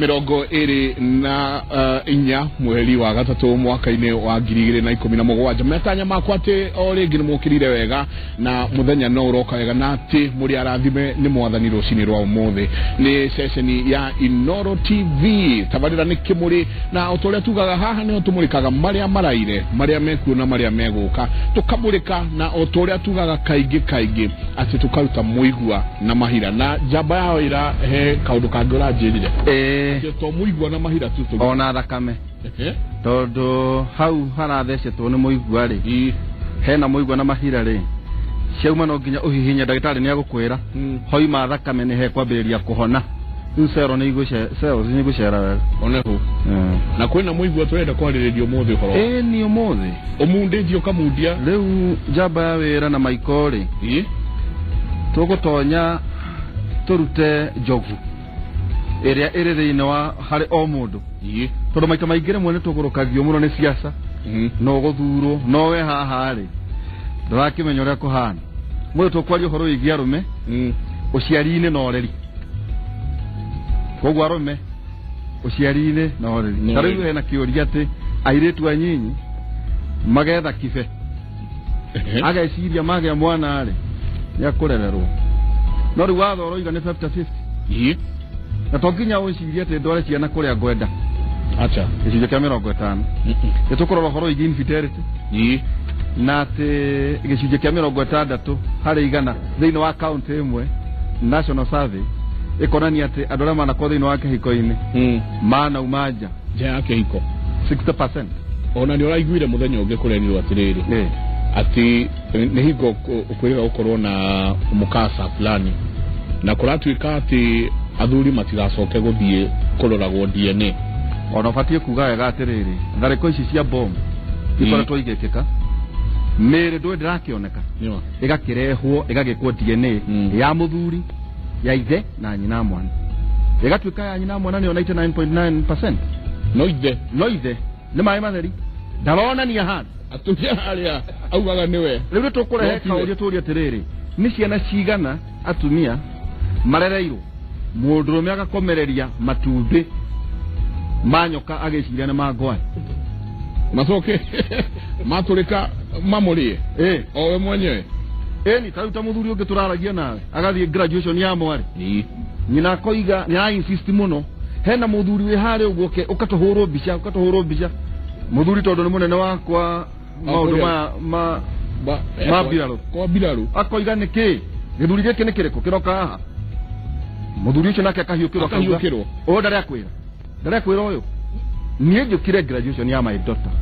24 mweri wa gatatũ mwaka-inĩ wa 2017. Metanya makwa atĩ o rĩngĩ nĩ mũkĩrire wega na mũthenya no ũroka wega na atĩ mũrĩ arathime nĩ Mwathani. Rũcinĩ rwa ũmũthĩ nĩ ceceni ya Inoro TV, tabarĩra nĩ Kĩmũrĩ, na o ta ũrĩa tugaga haha nĩho tũmũrĩkaga marĩa maraire, marĩa mekuo na marĩa megũka tũkamũrĩka, na o ta ũrĩa tugaga kaingĩ kaingĩ atĩ tũkaruta mũigua na mahira na njamba ya wĩra. He kaũndũ kangĩ ũranjĩrire? Ĩĩ. Atĩ to mũigua na mahira tu ona thakame. Tondũ hau harathecetwo nĩ mũigua rĩ, hena mũigua na mahira rĩ, ciauma no nginya ũhihinye, ndagĩtarĩ nĩ agũkwĩra. Hoima thakame nĩ hekwambĩrĩria kũhona, rĩu cero nĩ cells nĩ igũcera wega. Oneho na kwĩna mũigua tũrenda kwarĩrĩria ũmũthĩ ũhoro. Ĩĩ, ni ũmũthĩ. Ũmundĩtie ũkamundia. Rĩu njamba ya wĩra na maiko rĩ, tũgũtonya tũrute njogu ĩrĩa ĩrĩ thĩinĩ wa harĩ o mũndũ, tondũ maita maingĩ rĩmwe nĩ tũgũrũkagio mũno nĩ ciaca, no gũthurwo no we haha rĩ, ndũrakĩmenya ũrĩa kũhana. Mũthĩ tũkwaria ũhoro wĩgiĩ arũme, ũciari-inĩ na ũreri. Koguo arũme, ũciari-inĩ na ũreri. Na ta rĩu ũreri. Hena kĩũria atĩ airĩtu anyinyi magetha kibe, ageciria magĩa mwana rĩ, nĩ akũrererwo, no rĩu watho ũroiga nĩ 50-50, na to nginya ũcirie atĩ ndware ciana kũrĩa ngwenda. Acha. Gĩcunjĩ kĩa 50. Nĩ tũkũrora ũhoro wĩgiĩ infidelity, na atĩ gĩcunjĩ kĩa 60% thĩinĩ wa kaunti ĩmwe, national survey ĩkonania atĩ andũ arĩa manakorwo thĩinĩ wa kĩhiko-inĩ manauma nja. Nja ya kĩhiko. 60%. Ona nĩ ũraiguire mũthenya ũngĩ kũrenirwo atĩrĩrĩ, atĩ nĩ hingo kwĩrĩga gũkorwo na mũkasa fulani, na kũratuĩka atĩ athuri matigacoke gũthiĩ kũroragwo DNA. Ona ũbatiĩ kuga wega atĩrĩrĩ, tharĩko ici cia bomu ikoretwo igĩkĩka, mĩĩrĩ ndũĩ ndĩrakĩoneka, Nĩwa. Ĩgakĩrehwo ĩgagĩkwo DNA, ya mũthuri, ya ithe na nyina mwana, ĩgatuĩka ya nyina mwana nĩyo 99.9%. No ithe? No ithe nĩ maĩ matheri, ndaronania handũ. Atumia arĩa augaga nĩwe. Rĩu nĩ tũkũrehe No tiwe. kaũria tũrie atĩrĩrĩ, nĩ ciana cigana atumia marereirwo mũndũrũme agakomereria matumbĩ ma nyoka agĩciria nĩ ma ngwaĩ? Macoke matũrĩka mamũrĩe o we mwenyewe. Ĩni, ta rĩu ta mũthuri ũngĩ tũraragia nawe agathiĩ graduation ya mwarĩ, nyina akoiga nĩ ara insist mũno, hena mũthuri wĩ harĩa ũguo, ke ũkatũhũrwo mbica, ũkatũhũrwo mbica mũthuri, tondũ nĩ mũnene wakwa maũndũ kũrĩa. maya ma ma mbirarũ. Kwa mbirarũ. Akoiga nĩ kĩ gĩthuri gĩkĩ nĩ kĩrĩkũ kĩroka haha? Mũthuri ũcio nake akahiũkĩrwo, akauga, Akahiũkĩrwo. Ũyũ ndarekwĩra, ndarekwĩra ũyũ niĩ njũkire graduation ya my daughter,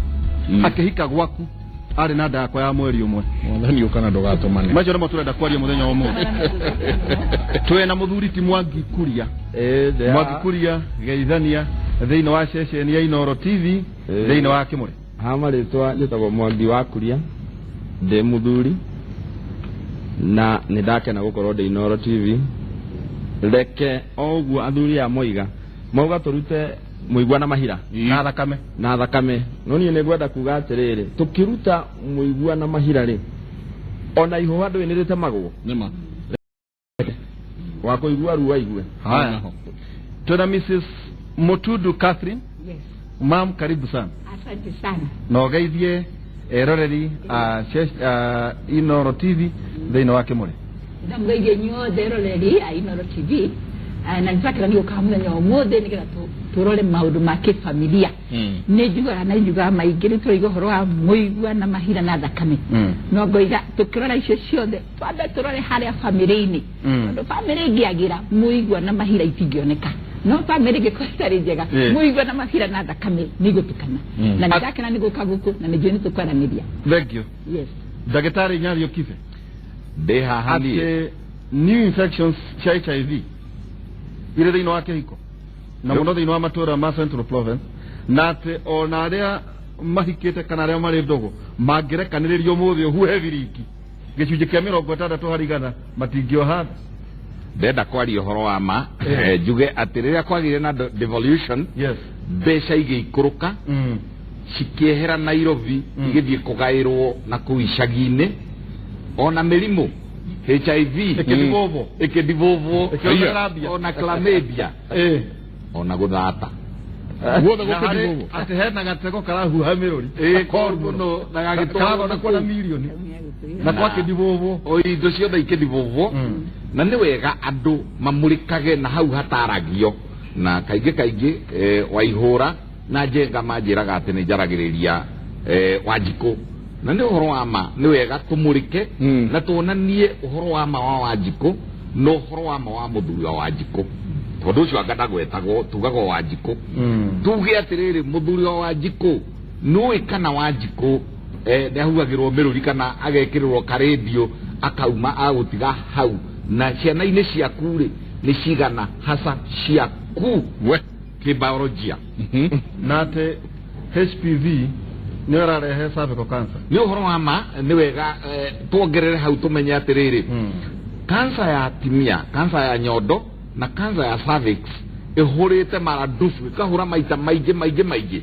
akĩhika gwaku arĩ na nda yakwa ya mweri ũmwe. Mwathani ũkana ndũgatũmane. Macio nĩmo tũrenda kwaria mũthenya wa ũmũthĩ. Twĩna mũthuri ti Mwangi Kuria. Mwangi Kuria, geithania thĩinĩ wa ceceni ya Inoro TV, thĩinĩ wa Kĩmũrĩ. Ha marĩtwa njĩtagwo Mwangi wa Kuria, ndĩ mũthuri na nĩ ndakena gũkorwo ndĩ Inoro TV. Reke o ũguo athuri aya moiga, mauga tũrute mũigua na mahira na thakame. Na thakame. No niĩ nĩ ngwenda kuga atĩrĩrĩ, tũkĩruta mũigua na mahira rĩ, ona ihũha ndũĩ nĩ rĩtemagwo. Nĩma. Wa kũigua ruo aigue. Haya, twĩna Mrs Mutundu Catherine. Yes. Mam, karibu sana. Asante sana. Na ũgeithie eroreri a Inoro TV thĩinĩ wa Kĩmũrĩ. Ndamũgeithia inyuothe eroreri a Inoro TV. Na nĩtwakena nĩ gũka mũthenya wa ũmũthĩ nĩgetha tũrore maũndũ ma kĩfamilia. Nĩ njugaga na njugaga maingĩ, nĩ tũroiga ũhoro wa mũigua na mahira na thakame. No ngoiga tũkĩrora icio ciothe, twambe tũrore harĩa bamĩrĩ-inĩ, tondũ bamĩrĩ ĩngĩagĩra, mũigua na mahira itingĩoneka, no bamĩrĩ ĩngĩkorwo ĩtarĩ njega, mũigua na mahira na thakame nĩ igũtukana. Na nĩ ndakena nĩ gũka gũkũ na nĩ njũĩ nĩ tũkwaranĩria. Thank you. Yes. Ndagĩtarĩ Nyario Kibe. Ndĩ haha niĩ. Atĩ new infections cia HIV irĩ thĩinĩ wa kĩhiko na mũno thĩinĩ wa matũũra ma Central Province, na atĩ ona arĩa mahikĩte kana arĩa marĩ ndũgũ mangĩrekanĩrĩrio ũmũthĩ ũhuhe biringi, gĩcunjĩ kĩa 60% matingĩoha nda. Ndenda kwaria ũhoro wa ma. Njuge atĩ rĩrĩa kwagĩire na devolution, mbeca igĩikũrũka, cikĩehera Nairobi, igĩthiĩ kũgaĩrwo na kũu icagi-inĩ, ona mĩrimũ HIV ĩkĩdivovwo. Ĩkĩdivovwo. Ĩkĩongerera mbia. Ona chlamydia. Ona gũthata. Guothe Na harĩ gũkĩthivũvwo. atĩ hena gatego karahuha mĩrũri. Ĩ, koru mũno na gagĩtwarwo Karathondekwo na na kũu. mirioni na gwakĩndibũbwo. O indo ciothe ikĩndibũbwo. Na nĩ wega andũ mamũrĩkage na hau hataragio. Na kaingĩ kaingĩ Waihũra na Njenga manjĩraga atĩ nĩ njaragĩrĩria Wanjikũ. Na nĩ ũhoro wa ma, nĩ wega tũmũrĩke na tuonanie ũhoro wa ma wa Wanjikũ na ũhoro wa ma wa mũthuri wa Wanjikũ. Tondũ ũcio anga ndagwetagwo, tugagwo Wanjikũ. Tuge atĩrĩrĩ, mũthuri wa Wanjikũ, nĩũĩ kana Wanjikũ nĩ ahuhagĩrwo mĩrũri kana agekĩrĩrwo karendio akauma agũtiga hau. Na ciana-inĩ ciaku rĩ, nĩ cigana hasa ciaku We. kĩbiolojia. Na atĩ HPV nĩyo ĩrarehe cervical cancer. Nĩ ũhoro wa ma, nĩ wega tuongerere hau tũmenye atĩrĩrĩ, cancer ya atimia, cancer ya nyondo na cancer ya cervix ĩhũrĩte maradufu, ĩkahũra maita maingĩ maingĩ maingĩ.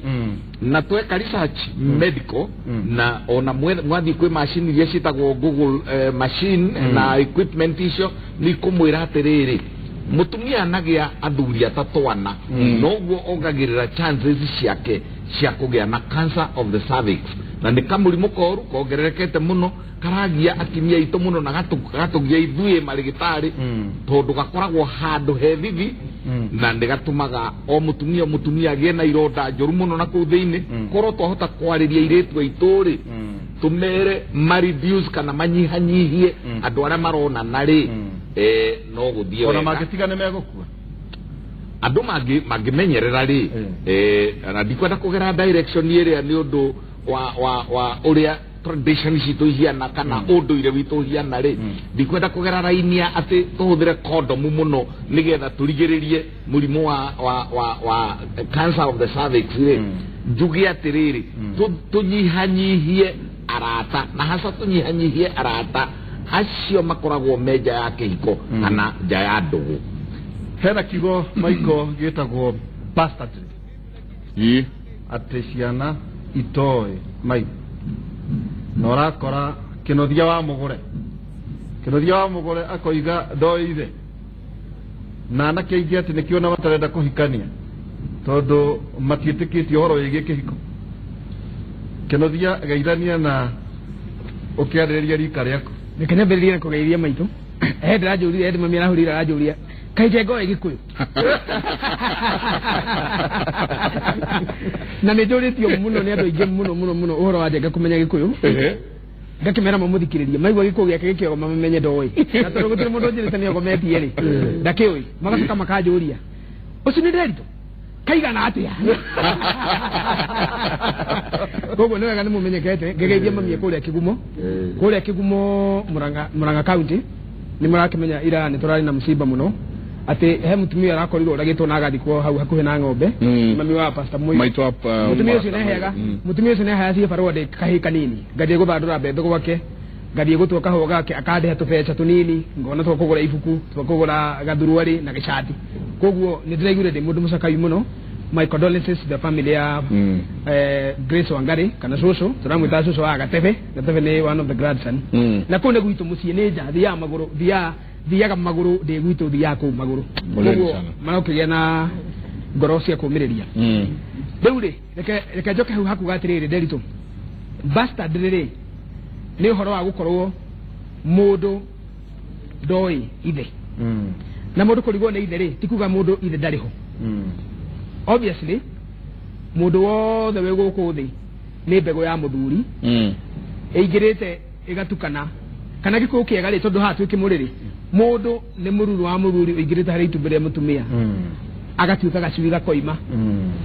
Na tweka research medical na ona mwathiĩ kwĩ macini iria ciĩtagwo Google machine na equipment icio nĩ ikũmwĩra atĩrĩrĩ, mũtumia anagĩa athuri atatũ ana, noguo ongagĩrĩra chances ciake cia kũgĩa na cancer of the cervix. Na nĩ kamũrimũ koru kongererekete mũno, karagia atimia aitũ mũno na gatũgia ithuĩ marĩgĩtarĩ, tondũ gakoragwo handũ he thithi na nĩ gatũmaga o mũtumia mũtumia agĩe na ironda njũru mũno na kũu thĩinĩ. Korwo twahota kwarĩria airĩtu aitũ rĩ, tũmere ma reduce kana manyihanyihie andũ arĩa maronana rĩ, no gũthiĩ Ona wega. Mangĩtiga nĩ megũkua. Andũ mangĩmenyerera rĩ, na ndikwenda kũgera direction ĩrĩa nĩ ũndũ wa ũrĩa tradition citũ ihiana kana ũndũire witũ ũhiana rĩ, ndikwenda kũgera raini ya atĩ tũhũthĩre kondomu mũno nĩgetha tũrigĩrĩrie mũrimũ wa cancer of the cervix rĩ, njuge atĩrĩrĩ, tũnyihanyihie arata, na hasa tũnyihanyihie arata acio makoragwo me nja ya kĩhiko kana nja ya ndũgũ. Hena kiugo Michael gĩtagwo bastardry. Atĩ ciana itoĩ maithe, na ũrakora kĩnothia wa mũgũre, kĩnothia wa mũgũre akoiga ndoĩ ithe, na anake aingĩ atĩ nĩkĩo na matarenda kũhikania tondũ matiĩtĩkĩtie ũhoro wĩgiĩ kĩhiko. Kĩnothia, geithania na ũkĩarĩrĩria rika rĩaku. Reke nyambĩrĩrie na kũgeithia maitũ. He ndĩranjũrire, he mami arahũrire aranjũria kaĩ Njenga oĩ Gĩkũyũ, na nĩ njũrĩtio mũno nĩ andũ aingĩ mũno mũno mũno ũhoro wa Njenga kũmenya Gĩkũyũ. Ngakĩmera mamũthikĩrĩrie, maigua gĩkũyũ gĩake gĩkĩogoma mamenye ndoĩ, na tondũ gũtirĩ mũndũ ũnjĩrĩte nĩ ogometie rĩ, ndakĩũĩ. Magacoka makanjũria ũcio nĩ Nderitu kaigana atĩa. Koguo nĩ wega nĩ mũmenyekete. Ngĩgeithia mamie kũrĩa Kĩgumo, kũrĩa Kĩgumo, Murang'a, Murang'a County. Nĩ mũrakĩmenya ira nĩ tũrarĩ na mũciba mũno atĩ he mũtumia arakorirwo ũragĩtwo na agathikwo hau hakuhĩ na ng'ombe. Mami wa Pastor Moi. Maitũ wa Mũtumia ũcio neheaga, mũtumia ũcio neheaga ciĩ barũa ndĩ kahĩĩ kanini, ngathiĩ gũthandũra mbembe gwake, ngathiĩ gũtua kahũa gake, akandĩha tũbeca tũnini, ngona twa kũgũra ibuku, twa kũgũra gathuruarĩ na gĩcati. Koguo nĩ ndĩraiguire ndĩ mũndũ mũcakayu mũno. My condolences to the family ya Grace Wangari kana cũcũ, tũramwĩta cũcũ wa Gatebe. Gatebe nĩ one of the grandson. Na kũu nĩ gwitũ mũciĩ, nĩ nja thiaga magũrũ, thiaga magũrũ ndĩ gwitũ, thiaga kũu magũrũ. Poleni Koguo sana. marokĩgĩa na ngoro cia kũmĩrĩria. Rĩu rĩ, reke njoke hau hakuga atĩrĩrĩ, Nderitu, bastard rĩrĩ nĩ ũhoro wa gũkorwo mũndũ ndoĩ ithe, na mũndũ kũrigwo nĩ ithe rĩ, ti kuga mũndũ ithe ndarĩ ho. Obviously mũndũ wothe wĩ gũkũ thĩ nĩ mbegũ ya mũthuri ĩingĩrĩte ĩgatukana kana gĩkũyũ kĩega rĩ, tondũ haha twĩ kĩmũrĩrĩ, mũndũ nĩ mũruru wa mũthuri ũingĩrĩte harĩ itumbĩ rĩa mũtumia, agatuĩka gacui gakoima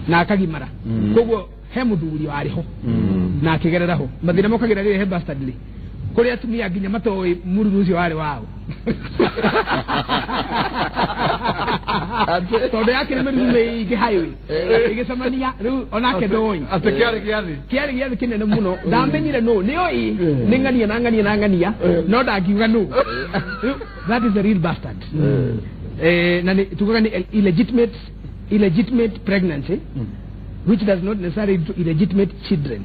na akagimara. Koguo he mũthuri warĩ ho na akĩgerera ho. Mathĩna mokagĩra rĩrĩ he bastard rĩ, kũrĩ atumia nginya matoĩ mũruru ũcio warĩ wao, tondũ yakĩrĩ mĩruru mĩingĩ highway ĩgĩcemania, rĩu onake ndoĩ. Atĩ kĩarĩ gĩathĩ. Kĩarĩ gĩathĩ kĩnene mũno, ndamenyire nũ nĩoĩ, nĩ ng'ania na ng'ania na ng'ania, no ndangiuga nũ. Rĩu that is a real bastard. Na nĩ tugaga nĩ illegitimate pregnancy which does not necessarily lead to illegitimate children.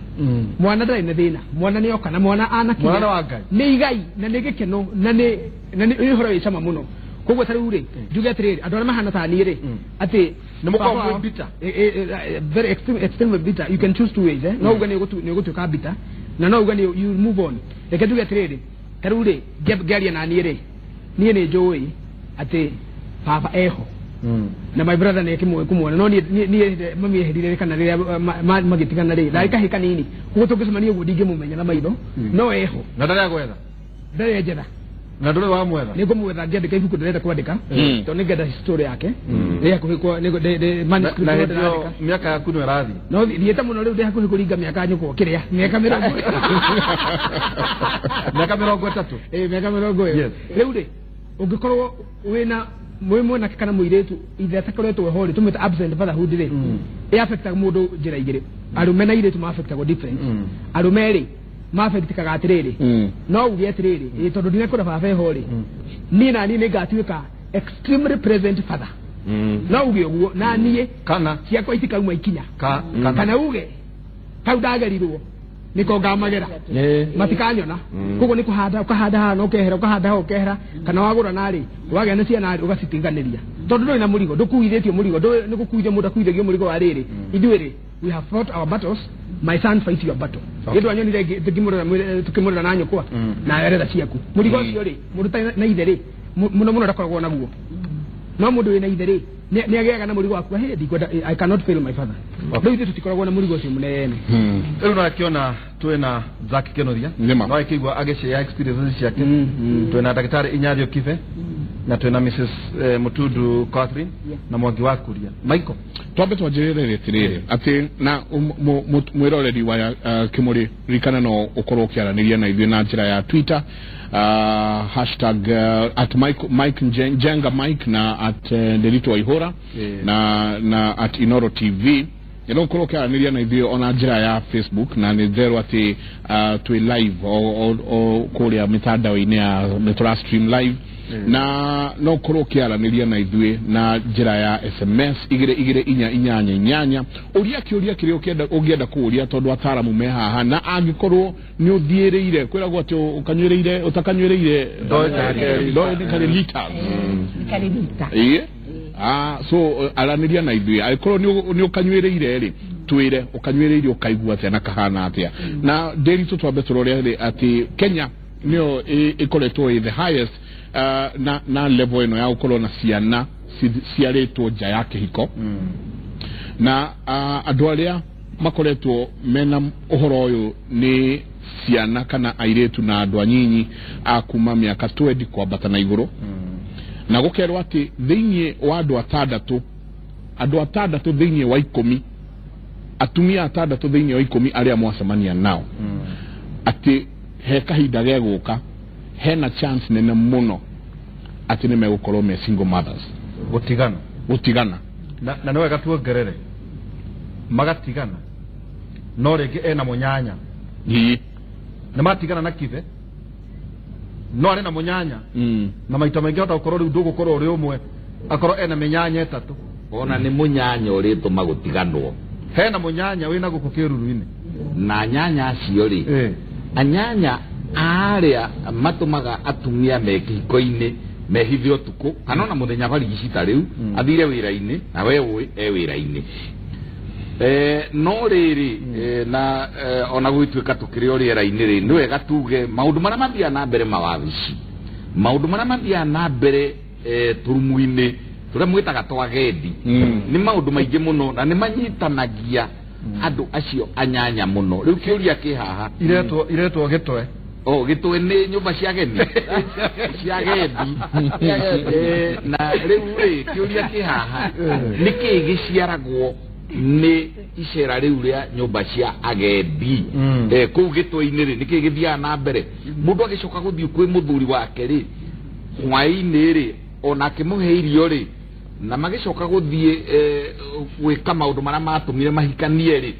Mwana ndarĩ na thĩna, mwana nĩ oka na mwana anakinya. Mwana wa Ngai. Nĩ igai na nĩ gĩkeno na nĩ ũhoro wĩ cama mũno. Koguo ta rĩu rĩ, njuge atĩrĩrĩ, andũ arĩa mahana ta niĩ rĩ, atĩ Nĩ mũkoragwo mwĩ bitter. Very extreme, extremely bitter. You can choose two ways, eh? No uge nĩ ũgũtuĩka bitter na no uge nĩ you move on. Reke tuge atĩrĩrĩ, ta rĩu rĩ, ngĩaria na niĩ rĩ, niĩ nĩ njũĩ atĩ baba eho na my brother nĩ kũmuona, no niĩ niĩ mami eherire kana rĩrĩa magĩtigana rĩ, ndarĩ kahĩ kanini, koguo tũngĩcemania ũguo ndingĩmũmenya na maitho, no eho. Na ndarĩ agwetha? Ndarĩ njetha. Na ndũrĩ wamwetha? Nĩ ngũmwetha ngĩandĩka ibuku ndĩrenda kwandĩka, tondũ nĩ ngenda story yake rĩ hakuhĩ kwa nĩ manuscript. Na hĩndĩ ĩyo mĩaka yaku no ĩrathiĩ? No thiĩte mũno rĩu, ndĩ hakuhĩ kũringa mĩaka nyũkwa kĩrĩa mĩaka 30. Mĩaka 30. Ĩ, mĩaka 20 ĩyo. Rĩu rĩ, ũngĩkorwo wĩna mwĩ mwanake kana mũirĩtu ithe atakoretwo ho rĩ, tũmĩte absent fatherhood rĩ, ĩ affectaga mũndũ njĩra igĩrĩ. Arũme na airĩtu ma affectagwo different. Arũme rĩ, ma affectikaga atĩrĩrĩ, no uge atĩrĩrĩ, ĩ tondũ ndinakora baba eho rĩ, niĩ na niĩ nĩngatuĩka extremely present father. No uge ũguo na niĩ kana ciakwa itikauma ikinya. Kana. Kana uge kau ndagerirwo niko ngamagera matikanyona, koguo nĩ kũhanda ũkahanda haha na ũkehera, ũkahanda haha ũkehera, kana wagũra narĩ wagĩa na ciana rĩ, ũgacitinganĩria tondũ ndũrĩ na mũrigo, ndũkuithĩtio mũrigo, ndũĩ nĩ gũkuithio mũndũ akuithagio mũrigo wa rĩrĩ. Ithuĩ rĩ, we have fought our battles, my son, fight your battle. Okay. Ndwanyonire tukĩmũrora na nyũkwa na eretha ciaku mũrigo ũcio rĩ, mũndũ ũtarĩ na ithe rĩ, mũno mũno ndakoragwo naguo, no mũndũ wĩna ithe rĩ, nĩ agĩaga na mũrigo waku, hey, ndikwenda, I cannot fail my father. Rĩu ithuĩ tũtikoragwo na mũrigo ũcio mũnene. Rĩu no akĩona twĩna Zack Kenoria. Nĩma. No akĩigua agĩshare experiences ciake. Twĩna ndagĩtarĩ Inyario Kibe na twĩna Mrs Mutundu Catherine na Mwangi wa Kuria Michael. Twambe twanjĩrĩre atĩrĩrĩ, atĩ na mwĩroreri wa Kĩmũrĩ, ririkana no ũkorwo ũkĩaranĩria na ithuĩ na njĩra ya Twitter, hashtag at Mike, Mike Njenga Mike na at Nderito Waihũra na at Inoro TV. No ũkorwo ũkĩaranĩria na ithuĩ ona njĩra ya Facebook, na nĩ therwo atĩ twĩ live o kũrĩa mĩtandao-inĩ ya nĩ tũra stream live, na no ũkorwo ũkĩaranĩria na ithuĩ na njĩra ya SMS 22488. Ũria kĩũria kĩrĩa ũngĩenda kũũria, tondũ ataramu me haha, na angĩkorwo nĩ ũthiĩrĩire kwĩragwo atĩ ũkanyuĩrĩire ũtakanyuĩrĩire Ndoĩ nĩ karĩ liters. Nĩ lita. Ĩĩ. Ah, so aranĩria na ithuĩ, angĩkorwo nĩ ũkanyuĩrĩire rĩ, twĩre ũkanyuĩrĩire ũkaigua atĩa na kahana atĩa. Na ndĩritũ, twambe tũrore rĩ atĩ Kenya nĩyo ĩkoretwo ĩ the highest na level ĩno ya gũkorwo na ciana ciarĩtwo nja ya kĩhiko, na andũ arĩa makoretwo mena ũhoro ũyũ nĩ ciana kana airĩtu na andũ anyinyi a kuma mĩaka 20 kwambata na igũrũ, na gũkerwo atĩ thĩinĩ wa andũ atandatũ, andũ atandatũ thĩinĩ wa 10, atumia atandatũ thĩinĩ wa 10 arĩa mwacemania nao, atĩ he kahinda gegũka hena chance nene mũno atĩ nĩ megũkorwo me single mothers. Gũtigana. Gũtigana. Na nĩ wega tuongerere magatigana, no rĩngĩ ena mũnyanya. Nĩ matigana na Kibe, no arĩ na mũnyanya. Na maita maingĩ hota gũkorwo rĩu ndũgũkorwo ũrĩ ũmwe, akorwo ena mĩnyanya ĩtatũ. Ona nĩ mũnyanya ũrĩtũma gũtiganwo. Hena mũnyanya wĩna gũkũ kĩruru-inĩ. Na nyanya acio rĩ, anyanya arĩa matũmaga atumia me kĩhiko-inĩ mehithe ũtukũ kana ona mũthenya barigici, ta rĩu athire wĩra-inĩ na we ũĩ e wĩra-inĩ. No rĩrĩ, na ona gũgĩtuĩka tũkĩrĩ o rĩera-inĩ rĩ, nĩ wega tuge maũndũ marĩa mathiaga na mbere mawabici, maũndũ marĩa mathiaga na mbere tũrumu-inĩ tũrĩa mwĩtaga twagendi nĩ maũndũ maingĩ mũno, na nĩ manyitanagia andũ acio anyanya mũno. Rĩu kĩũria kĩ haha. Iretwo gĩtwe. O gĩtwe nĩ nyũmba cia ageni, cia agendi. Na rĩu rĩ, kĩũria kĩ haha, nĩ kĩĩ gĩciaragwo nĩ icera rĩu rĩa nyũmba cia agendi kũu gĩtwe-inĩ rĩ? Nĩ kĩĩ gĩthiaga na mbere mũndũ agĩcoka gũthiĩ kwĩ mũthuri wake rĩ hwaĩ-inĩ rĩ, ona akĩmũhe irio rĩ, na magĩcoka gũthiĩ gwĩka maũndũ marĩa matũmire mahikanie rĩ,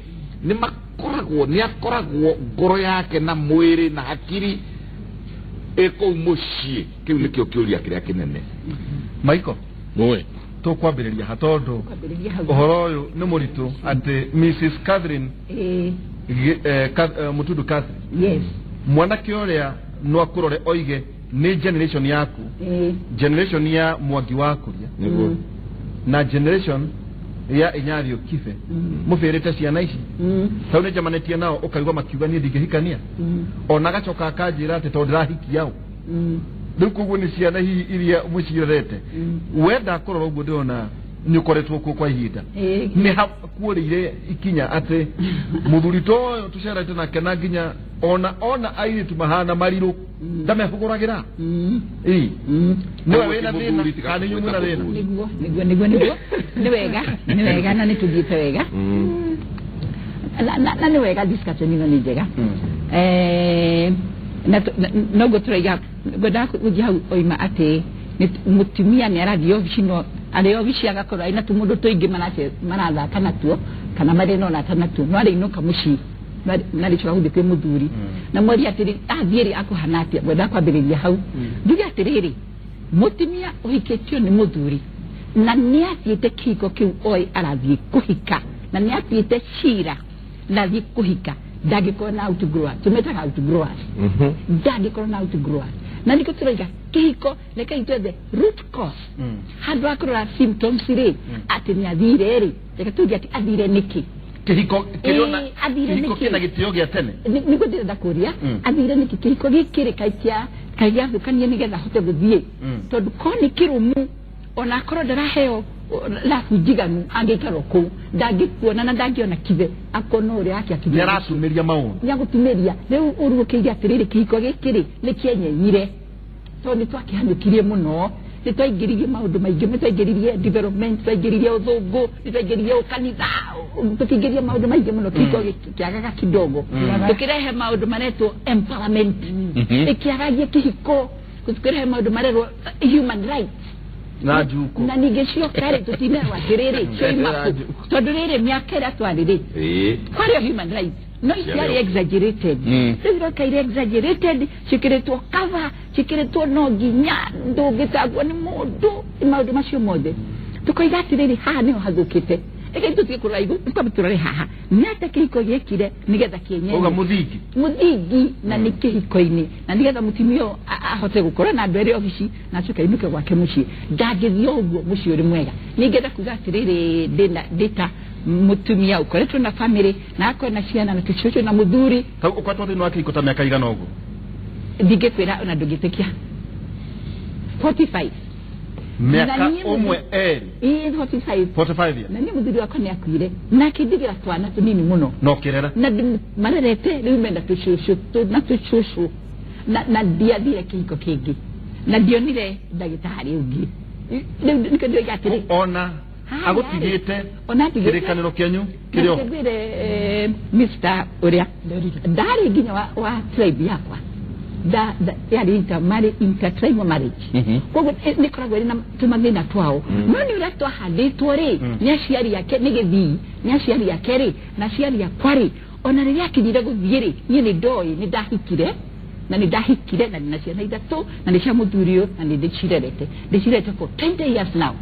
nĩ makoragwo, nĩ akoragwo ngoro yake na mwĩrĩ na hakiri ĩ kũu mũciĩ? Kĩu nĩkĩo kĩũria kĩrĩa kĩnene. Michael. Oi. Tũkwambĩrĩria ha, tondũ Kwambĩrĩria hau. Ũhoro ũyũ nĩ mũritũ, atĩ Mrs Catherine Mutundu Catherine, mwanake ũrĩa no akũrore oige nĩ generation yaku, generation ya Mwangi wa Kuria Nĩguo. Na generation Ya Inyario Kibe mũbĩrĩte ciana ici tau nĩ njemanĩtie nao ũkaigua makiuga niĩ ndingĩhikania ona agacoka akanjĩra atĩ tondũ ndĩrahikia ũ rĩu koguo nĩ ciana hihi iria mũcirerete we ndakũrora ũguo ndĩrona nĩ ũkoretwo kuo kwa ihinda nĩ ha kuorĩire ikinya atĩ mũthuri ta ũyũ tũcerete nake na nginya ona ona airĩtu mahana marirũ ndamehũgũragĩra ĩ nĩwe Koguo wĩna ti thĩna mũthuri, tiga kana nĩ inyuĩ kũmwĩta mwĩna thĩna mũthuri. Nĩguo nĩ wega na nĩ tũthiĩte wega na nĩ wega discussion ĩno nĩ njega. Na noguo tũraiga ngwendaga gũthiĩ hau oima atĩ mũtumia nĩ arathiĩ obici no arĩ obici agakorwo arĩ na tũmũndũ tũingĩ marathaka natuo kana marĩ na ũrata natuo no arĩinũka mũciĩ na arĩcoka gũthiĩ kwĩ mũthuri na mwaria atĩrĩ athiĩ rĩ akũhana atĩa. Ngwendaga kwambĩrĩria hau njuge atĩrĩrĩ, mũtumia ũhikĩtio nĩ mũthuri na nĩ athiĩte kĩhiko kĩu oĩ arathiĩ kũhika na nĩ atuĩte cira na athiĩ kũhika ndangĩkorwo na outgrowers, tũmetaga outgrowers, ndangĩkorwo na outgrowers. Na nĩkĩo tũraiga kĩhiko rekei twethe root cause handũ ha kũrora symptoms rĩ atĩ nĩ athire rĩ, reke tuge atĩ athire nĩkĩ. Kĩhiko kĩrĩ ona Ĩĩ, athire kĩhiko nĩkĩ? kĩna gĩtĩo gĩa tene. Nĩguo ndĩrenda kũria. Athire nĩkĩ kĩhiko gĩkĩ rĩ kaĩ kaĩ gĩathũkanie nĩgetha ahote gũthiĩ tondũ ko nĩ kĩrũmu ona akorwo ndaraheo rabu njiganu angĩikara o kũu ndangĩkuona na ndangĩona kithe akona ũrĩa ake nĩ akinya aratumĩria maũndũ. Nĩ agũtumĩria rĩu ũrugũkĩire atĩrĩrĩ kĩhiko gĩkĩ rĩ nĩ kĩenyenyire tondũ nĩ twakĩhanyũkirie mũno, nĩ twaingĩririe maũndũ maingĩ, nĩ twaingĩririe development, twaingĩririe ũthũngũ, nĩ twaingĩririe ũkanitha, tũkĩingĩria maũndũ maingĩ mũno kĩhiko gĩkĩ kĩagaga kidogo, tũkĩrehe maũndũ maretwo empowerment ĩkĩagagia kĩhiko, tũkĩrehe maũndũ marerwo human rights na njuko na ningĩ cioka rĩ tũtinerwo atĩrĩrĩ cioima kũ tondũ rĩrĩ mĩaka ĩrĩa twarĩ rĩ kwarĩ o human rights no ciarĩ exaggerated. Rĩu iroka irĩ exaggerated ciĩkĩrĩtwo cover, ciĩkĩrĩtwo no nginya ndũngĩtagwo nĩ mũndũ maũndũ macio mothe tũkoiga atĩrĩrĩ haha nĩho hathũkĩte. Rekei tũtige kũrora igũrũ twambe tũrore haha nĩ atĩa kĩhiko gĩekire nĩgetha kĩenyenye. Uga mũthingi. Mũthingi na nĩ kĩhiko-inĩ na nĩgetha mũtumia ũyũ ahote gũkorwo na andũ erĩ obici na acoke ainũke gwake mũciĩ ndangĩthiĩ o ũguo mũciĩ ũrĩ mwega. Ningĩenda kuga atĩrĩrĩ ndĩna ndĩta mũtumia ũkoretwo na family na akorwo na ciana na tũcũcũ na mũthuri. Hau ũkoretwo thĩinĩ wa kĩhiko ta mĩaka igana ũguo? Ndingĩkwĩra ona ndũngĩtĩkia, 45. Mĩaka Na niĩ ũmwe erĩ? Ĩĩ, 45. 45 years. Na niĩ mũthuri wakwa nĩ akuire na akĩndigĩra twana tũnini mũno. No kĩrera. Na marerete rĩu mena tũcũcũ na tũcũcũ na ndiathire kĩhiko kĩngĩ na ndionire ndagĩtarĩ ũngĩ. Rĩu nĩkĩo ndĩroiga atĩrĩ ona Haya, agũtigĩte ona atigĩte kĩrĩkanĩro kĩanyu kĩrĩ o ngwĩre Mr. ũrĩa ndarĩ nginya wa tribe yakwa yarĩ intertribal marriage koguo nĩ ĩkoragwo ĩrĩ na tũmathĩna twao no nĩ ũrĩa twahandĩtwo rĩ nĩ aciari ake nĩ gĩthii nĩ aciari ake rĩ na aciari akwa rĩ ona rĩrĩa akinyire gũthiĩ rĩ niĩ nĩ ndoĩ nĩ ndahikire na nĩ ndahikire na ndĩna ciana ithatũ na nĩ cia mũthuri ũyũ na nĩ ndĩcirerete for 20 years now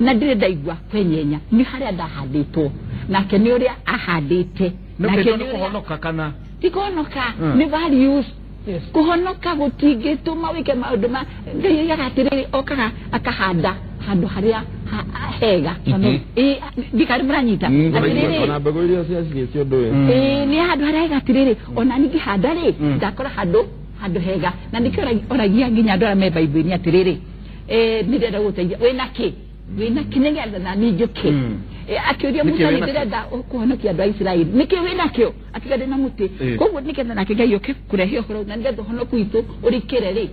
na ndirĩ ndaigua kwenyenya nĩ harĩa ndahandĩtwo nake nĩ ũrĩa ahandĩte. Nĩ Nake kĩndũ nĩ nĩ ũrĩa- kũhonoka kana? Ti kũhonoka nĩ values. Kũhonoka gũtingĩtũma wĩke maũndũ ma Ngai oigaga atĩrĩrĩ okaga akahanda handũ harĩa hega. Ĩ, ndikarĩ mũranyita atĩrĩrĩ ona mbegũ iria ciaciĩcio ndũĩ. Ĩĩ, nĩ handũ harĩa hega atĩrĩrĩ ona ningĩhanda rĩ ndakora handũ hega na nĩkĩo oragia nginya andũ arĩa me Bible-inĩ atĩrĩrĩ nĩ ndĩrenda gũgũteithia wĩna kĩ wĩna kĩ nĩgetha na niĩ njũke. Akĩũria Nĩkĩ Musa wĩna nĩ kĩ? ndĩrenda kũhonokia andũ a Isiraeli nĩkĩ wĩna kĩo akiuga ndĩna mũtĩ. Koguo nĩgetha nake Ngai oke kũrehe ũhoro na nĩgetha ũhonoku witũ ũrikĩre rĩ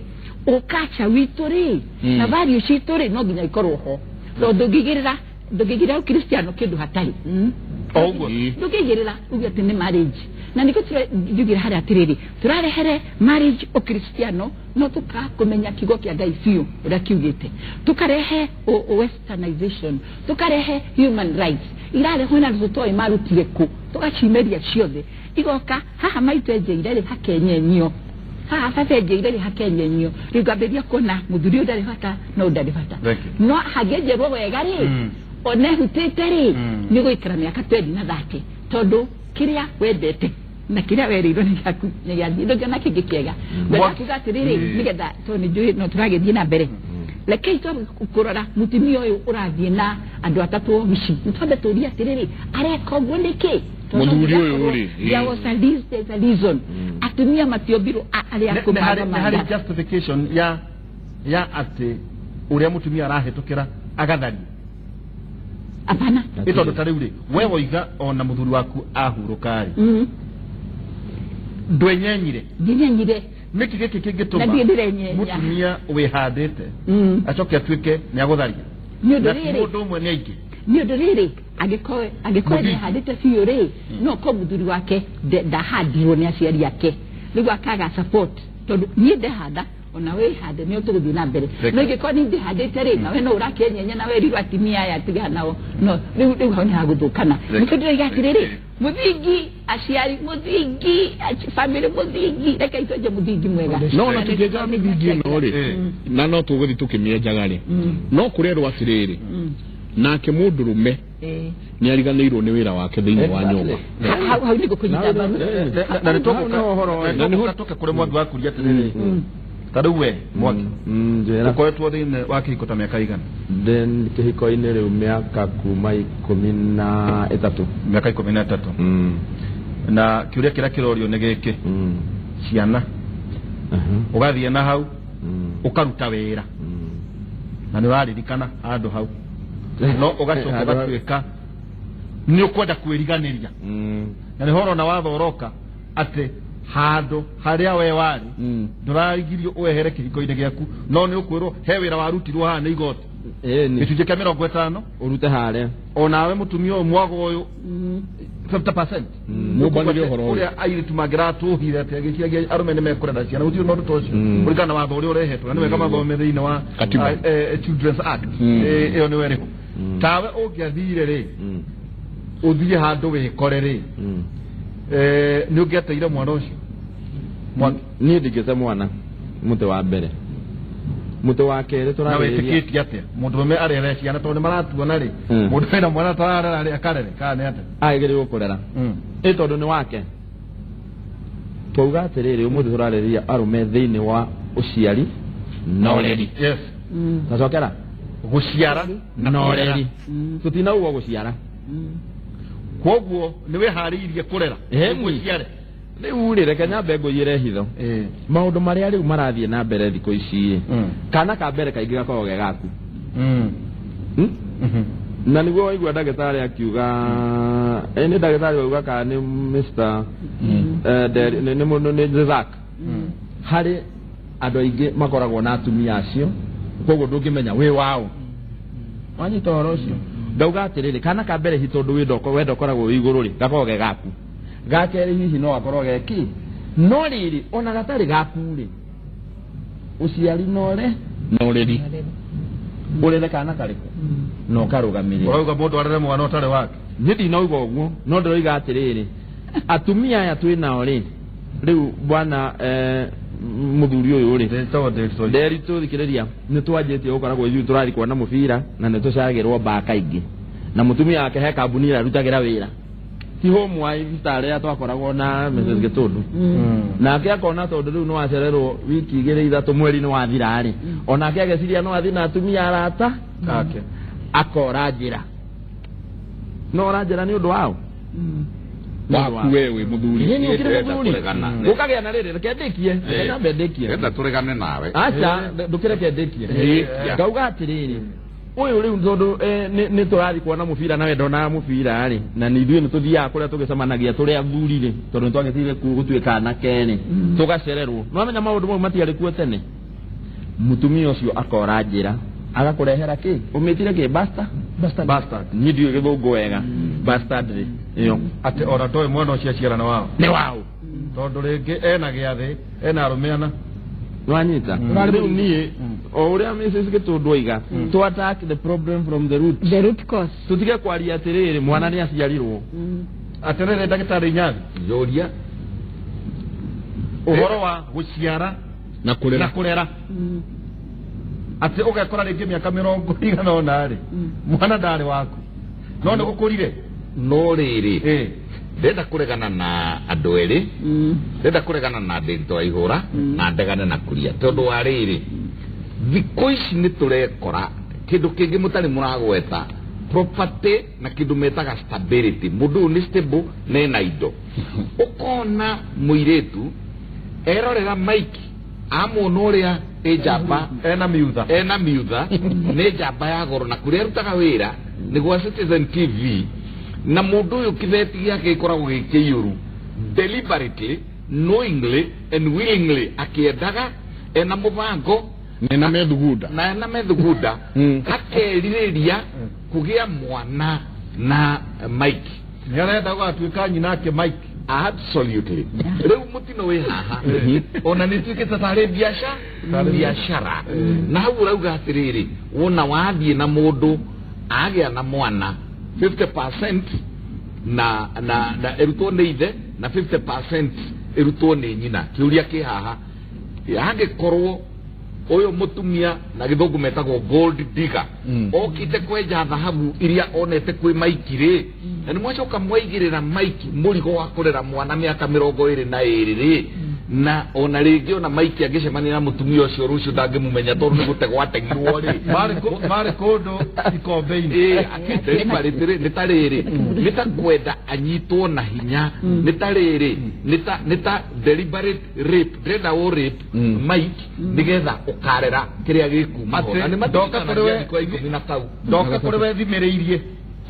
ũkacha witũ rĩ na value citũ rĩ no nginya ikorwo ho tondũ ndũngĩigĩrĩra ũkristiano kĩndũ hatarĩ. O ũguo. Ndũngĩigĩrĩra uge atĩ nĩ marriage na nĩkĩo njugire harĩa atĩrĩrĩ tũrarehere marriage ũkristiano no tũkaga kũmenya kiugo kĩa Ngai biũ ũrĩa kiugĩte, tũkarehe westernization, tũkarehe human rights irarehwo na tũtoĩ marutire kũ tũgacimeria ciothe igoka haha maitũ enjeire rĩ hakenyenyio haha baba enjeire rĩ hakenyenyio rĩu ngambĩrĩria kuona mũthuri ũyũ ndarĩ bata no ũyũ ndarĩ bata. Thank you. No hangĩenjerwo wega rĩ ona ehutĩte rĩ nĩ gũikara mĩaka 20 na 30 tondũ kĩrĩa wendete na kĩrĩa werĩirwo nĩ gĩaku nĩ gĩathiĩ ndũngĩona kĩngĩ kĩega. Ngwenda kuga atĩrĩrĩ nĩgetha tondũ nĩ njũĩ no tũragĩthiĩ na mbere. Rekei twambe kũrora mũtumia ũyũ ũrathiĩ na andũ atatũ obici, twambe tũrie atĩrĩrĩ, areka ũguo nĩkĩ? Mũthuri ũyũ rĩ, There was a reason, there's a reason. Atumia matiombirwo arĩa Nĩ harĩ kũmatha justification ya atĩ ũrĩa mũtumia arahĩtũkĩra agathario. Hapana. Ĩ tondũ ta rĩu rĩ, we woiga ona mũthuri waku ahurũka rĩ, ndwenyenyire. Ndinyenyire. Nĩkĩ gĩkĩ kĩngĩtũma Na ndiĩ ndĩrenyenya. mũtumia wĩhandĩte acoke atuĩke nĩ agũtharia? Nĩ ũndũ Na ti rĩrĩ, mũndũ ũmwe, nĩ aingĩ. Nĩ ũndũ rĩrĩ, angĩkorwo Mũthingi. nĩahandĩte biũ rĩ, no korwo mũthuri wake ndahandirwo nĩ aciari ake, rĩu akaga support, tondũ niĩ ndehanda ona wĩhande nĩ tũgũthiĩ na mbere. No ingĩkorwo niĩ ndĩhandĩte rĩ, nawe no ũrakĩenyenya na werirwo atumia aya tiga nao, no rĩu hau nĩ hagũthũkana. Nĩkĩo ndĩroiga atĩrĩrĩ, mũthingi aciari, mũthingi family, mũthingi, reke itwenje mũthingi mwega. No ona tũkĩenjaga mĩthingi ĩno rĩ, na no tũgũthiĩ tũkĩmĩenjaga rĩ, no kũrerwo atĩrĩrĩ, nake mũndũrũme nĩ ariganĩirwo nĩ wĩra wake thĩinĩ wa nyũmba. Hau nĩ ngũkũnyita mbaru. Na nĩ tũgũka tũke kũrĩ Mwangi wa Kuria atĩrĩrĩ, ta rĩu we Mwangi Njĩra. ũkoretwo thĩinĩ wa kĩhiko ta mĩaka igana? Ndĩ kĩhiko-inĩ rĩu mĩaka kuma 13. Mĩaka 13. Na kĩũria kĩrĩa kĩrorio nĩ gĩkĩ, ciana ũgathiĩ na hau ũkaruta wĩra na nĩ ũraririkana handũ hau, no ũgacoka ũgatuĩka nĩ ũkwenda kwĩriganĩria, na nĩho ũrona watho ũroka atĩ handũ harĩa we warĩ ndũragirio wehere kĩhiko-inĩ gĩaku, no nĩ ũkwĩrwo he wĩra warutirwo haha nĩ igoti, gĩcunjĩ kĩa 50 ũrute harĩa. Onawe mũtumia ũyũ mwago ũyũ 50%. Mũmbanĩre ũhoro ũyũ. Ũrĩa airĩtu mangĩratũhire atĩ agĩciagia arũme nĩ mekũrera ciana, gũtirĩ na ũndũ ta ũcio kũringana na watho ũrĩa ũrehetwo, na nĩ wega mathome thĩinĩ wa Katiba. Children's Act. Ĩyo nĩyo ĩrĩho. Tawe ũngĩathire rĩ, ũthiĩ handũ wĩkore rĩ, nĩ ũngĩateire mwana ũcio, Mwangi? Niĩ ndingĩte mwana, mũtĩ wa mbere. Mũtĩ wa kerĩ, Na tũrarĩrĩria wĩtĩkĩtie atĩa mũndũrũme arere ciana, tondũ nĩ maratuona rĩ, mũndũ wĩna mwana atararera rĩ, akarere kana nĩ atĩa? Agĩrĩirwo kũrera, ĩ tondũ nĩ wake. Twauga atĩrĩrĩ, ũmũthĩ tũrarĩrĩria arũme thĩinĩ wa ũciari na ũreri. Nacokera Gũciara na ũreri, tũtinauga gũciara. Koguo nĩ wĩharĩirie kũrera? Ũciare. Rĩu rĩ, reke nyambe ngũiyĩre hitho, maũndũ marĩa rĩu marathiĩ na mbere thikũ ici rĩ, kana ka mbere kaingĩ gakoragwo ge gaku. Na nĩguo waigua ndagĩtarĩ akiuga, nĩ ndagĩtarĩ wauga kana nĩ Mr. Nĩ mũndũ nĩ Zack, harĩ andũ aingĩ makoragwo na atumia acio, koguo ndũngĩmenya wĩ wao. Wanyita ũhoro ũcio? Ndauga atĩrĩrĩ, kana ka mbere hi tondũ wendo ũkoragwo wĩ igũrũ rĩ, gakoragwo ge gaku. Ga kerĩ hihi no gakorwo ge kĩ, no rĩrĩ, ona gatarĩ gaku rĩ, ũciari nore Na ũreri. Ũrere kana karĩkũ na ũkarũgamĩrĩra. Ũrauga mũndũ arere mwana ũtarĩ wake? Niĩ ndinauga ũguo, no ndĩroiga atĩrĩrĩ, atumia aya twĩ nao rĩ, rĩu bwana, mũthuri ũyũ rĩ, Ndĩtagwo Ndĩritũ. Nderitũ, thikĩrĩria, nĩ twanjĩtie gũkoragwo ithuĩ tũrathiĩ kuona mũbira na nĩ tũcagĩrwo mbaa kaingĩ, na mũtumia wake he kambuni ĩrĩa arutagĩra wĩra, ti home wife ta arĩa twakoragwo na Mrs. Gĩtũndũ. Nake akona tondũ rĩu nĩ wacererwo wiki 2 3 mweri nĩ wathira rĩ, onake ageciria no athiĩ na atumia arata ake, akora njĩra, no ora njĩra nĩ ũndũ wao. Waku we wĩ mũthuri. Niĩ nĩ ũkĩrĩ Ndĩrenda mũthuri. kũregana. Ũkagĩa na rĩrĩ, reke ndĩkie, reke nyambe ndĩkie. Ndĩrenda tũregane nawe. Aca, ndũkĩreke ndĩkie. Ndĩkia. Ngauga atĩrĩrĩ, ũyũ rĩu tondũ nĩ tũrathiĩ kuona mũbira na we ndonaga mũbira rĩ, na nĩ ithuĩ nĩ tũthiaga kũrĩa tũgĩcemanagia tũrĩ athuri rĩ, tondũ nĩ twagĩtigire gũtuĩka anake rĩ, tũgacererwo. Nĩwamenya maũndũ mau matiarĩ kuo tene. Mũtumia ũcio akora njĩra agakũrehera kĩ, ũmĩtire kĩ, bastard. Bastard. Niĩ ndiũĩ gĩthũngũ wega, bastard rĩ, ĩyo Atĩ ona ndoĩ mwana ũcio aciara nĩ wao? Nĩ wao. Tondũ rĩngĩ ena gĩathĩ, ena arũme ana. Nwanyita? Rĩu niĩ o ũrĩa Mrs. Gĩtũndũ oiga, to attack the problem from the root. The root cause. Tũtige kwaria atĩrĩrĩ, mwana nĩ aciarirwo. Atĩrĩrĩ, ndagĩtarĩ Nyathi, Njũria. Ũhoro wa gũciara na kũrera. Na kũrera, atĩ ũgekora rĩngĩ mĩaka mĩrongo igana ũna rĩ, mwana ndarĩ waku, no nĩ gũkũrire. No rĩrĩ, ndĩrenda kũregana na andũ erĩ. Ndĩrenda kũregana na Ndĩritũ wa Ihũra na ndegane na Kuria, tondũ wa rĩrĩ, Thikũ ici nĩ tũrekora kĩndũ kĩngĩ mũtarĩ mũragweta, property na kĩndũ metaga stability. Mũndũ ũyũ nĩ stable na ena indo. Ũkona mũirĩtu erorera Mike, amuona ũrĩa ĩ njamba, ena miutha, ena miutha, nĩ njamba ya goro, na kũrĩa arutaga wĩra nĩ gwa Citizen TV, na mũndũ ũyũ kĩbeti gĩake gĩkoragwo gĩ kĩiyũru, deliberately, knowingly and willingly, akĩendaga, ena mũbango nena methugunda na ena methugunda, akerirĩria kũgĩa mwana na Mike. Nĩ arenda gũgatuĩka nyina ake Mike. Absolutely. Rĩu mũtino wĩ haha, ona nĩ tuĩkĩte tarĩ biacara, na hau ũrauga atĩrĩrĩ, wona wathiĩ na mũndũ agĩa na mwana, 50% na ĩrutwo nĩ ithe na 50% ĩrutwo nĩ nyina. Kĩũria kĩ haha, angĩkorwo ũyũ mũtumia, na gĩthũngũ metagwo gold digger, okĩte kwenja thahabu iria onete kwĩ Mike rĩ, na nĩ mwacoka mwaigĩrĩra Mike mũrigo wa kũrera mwana mĩaka 22 rĩ, na ona rĩngĩ ona Mike angĩcemania na mũtumia ũcio rũciũ ndangĩmũmenya tondũ nĩ gũtegwo ategirwo rĩ. Marĩ kũndũ ikombe-inĩ. Ĩĩ, deliberately rĩ, nĩ ta rĩrĩ, nĩ ta kwenda anyitwo na hinya, nĩ ta rĩrĩ, nĩ ta deliberate rape, ndĩrenda ũ rape Mike nĩgetha ũkarera kĩrĩa gĩkuma ho. Atĩ Na nĩ ndoka kũrĩ we- matirikanagia thikũ ya 10 na kau. Ndoka kũrĩ we thimĩrĩirie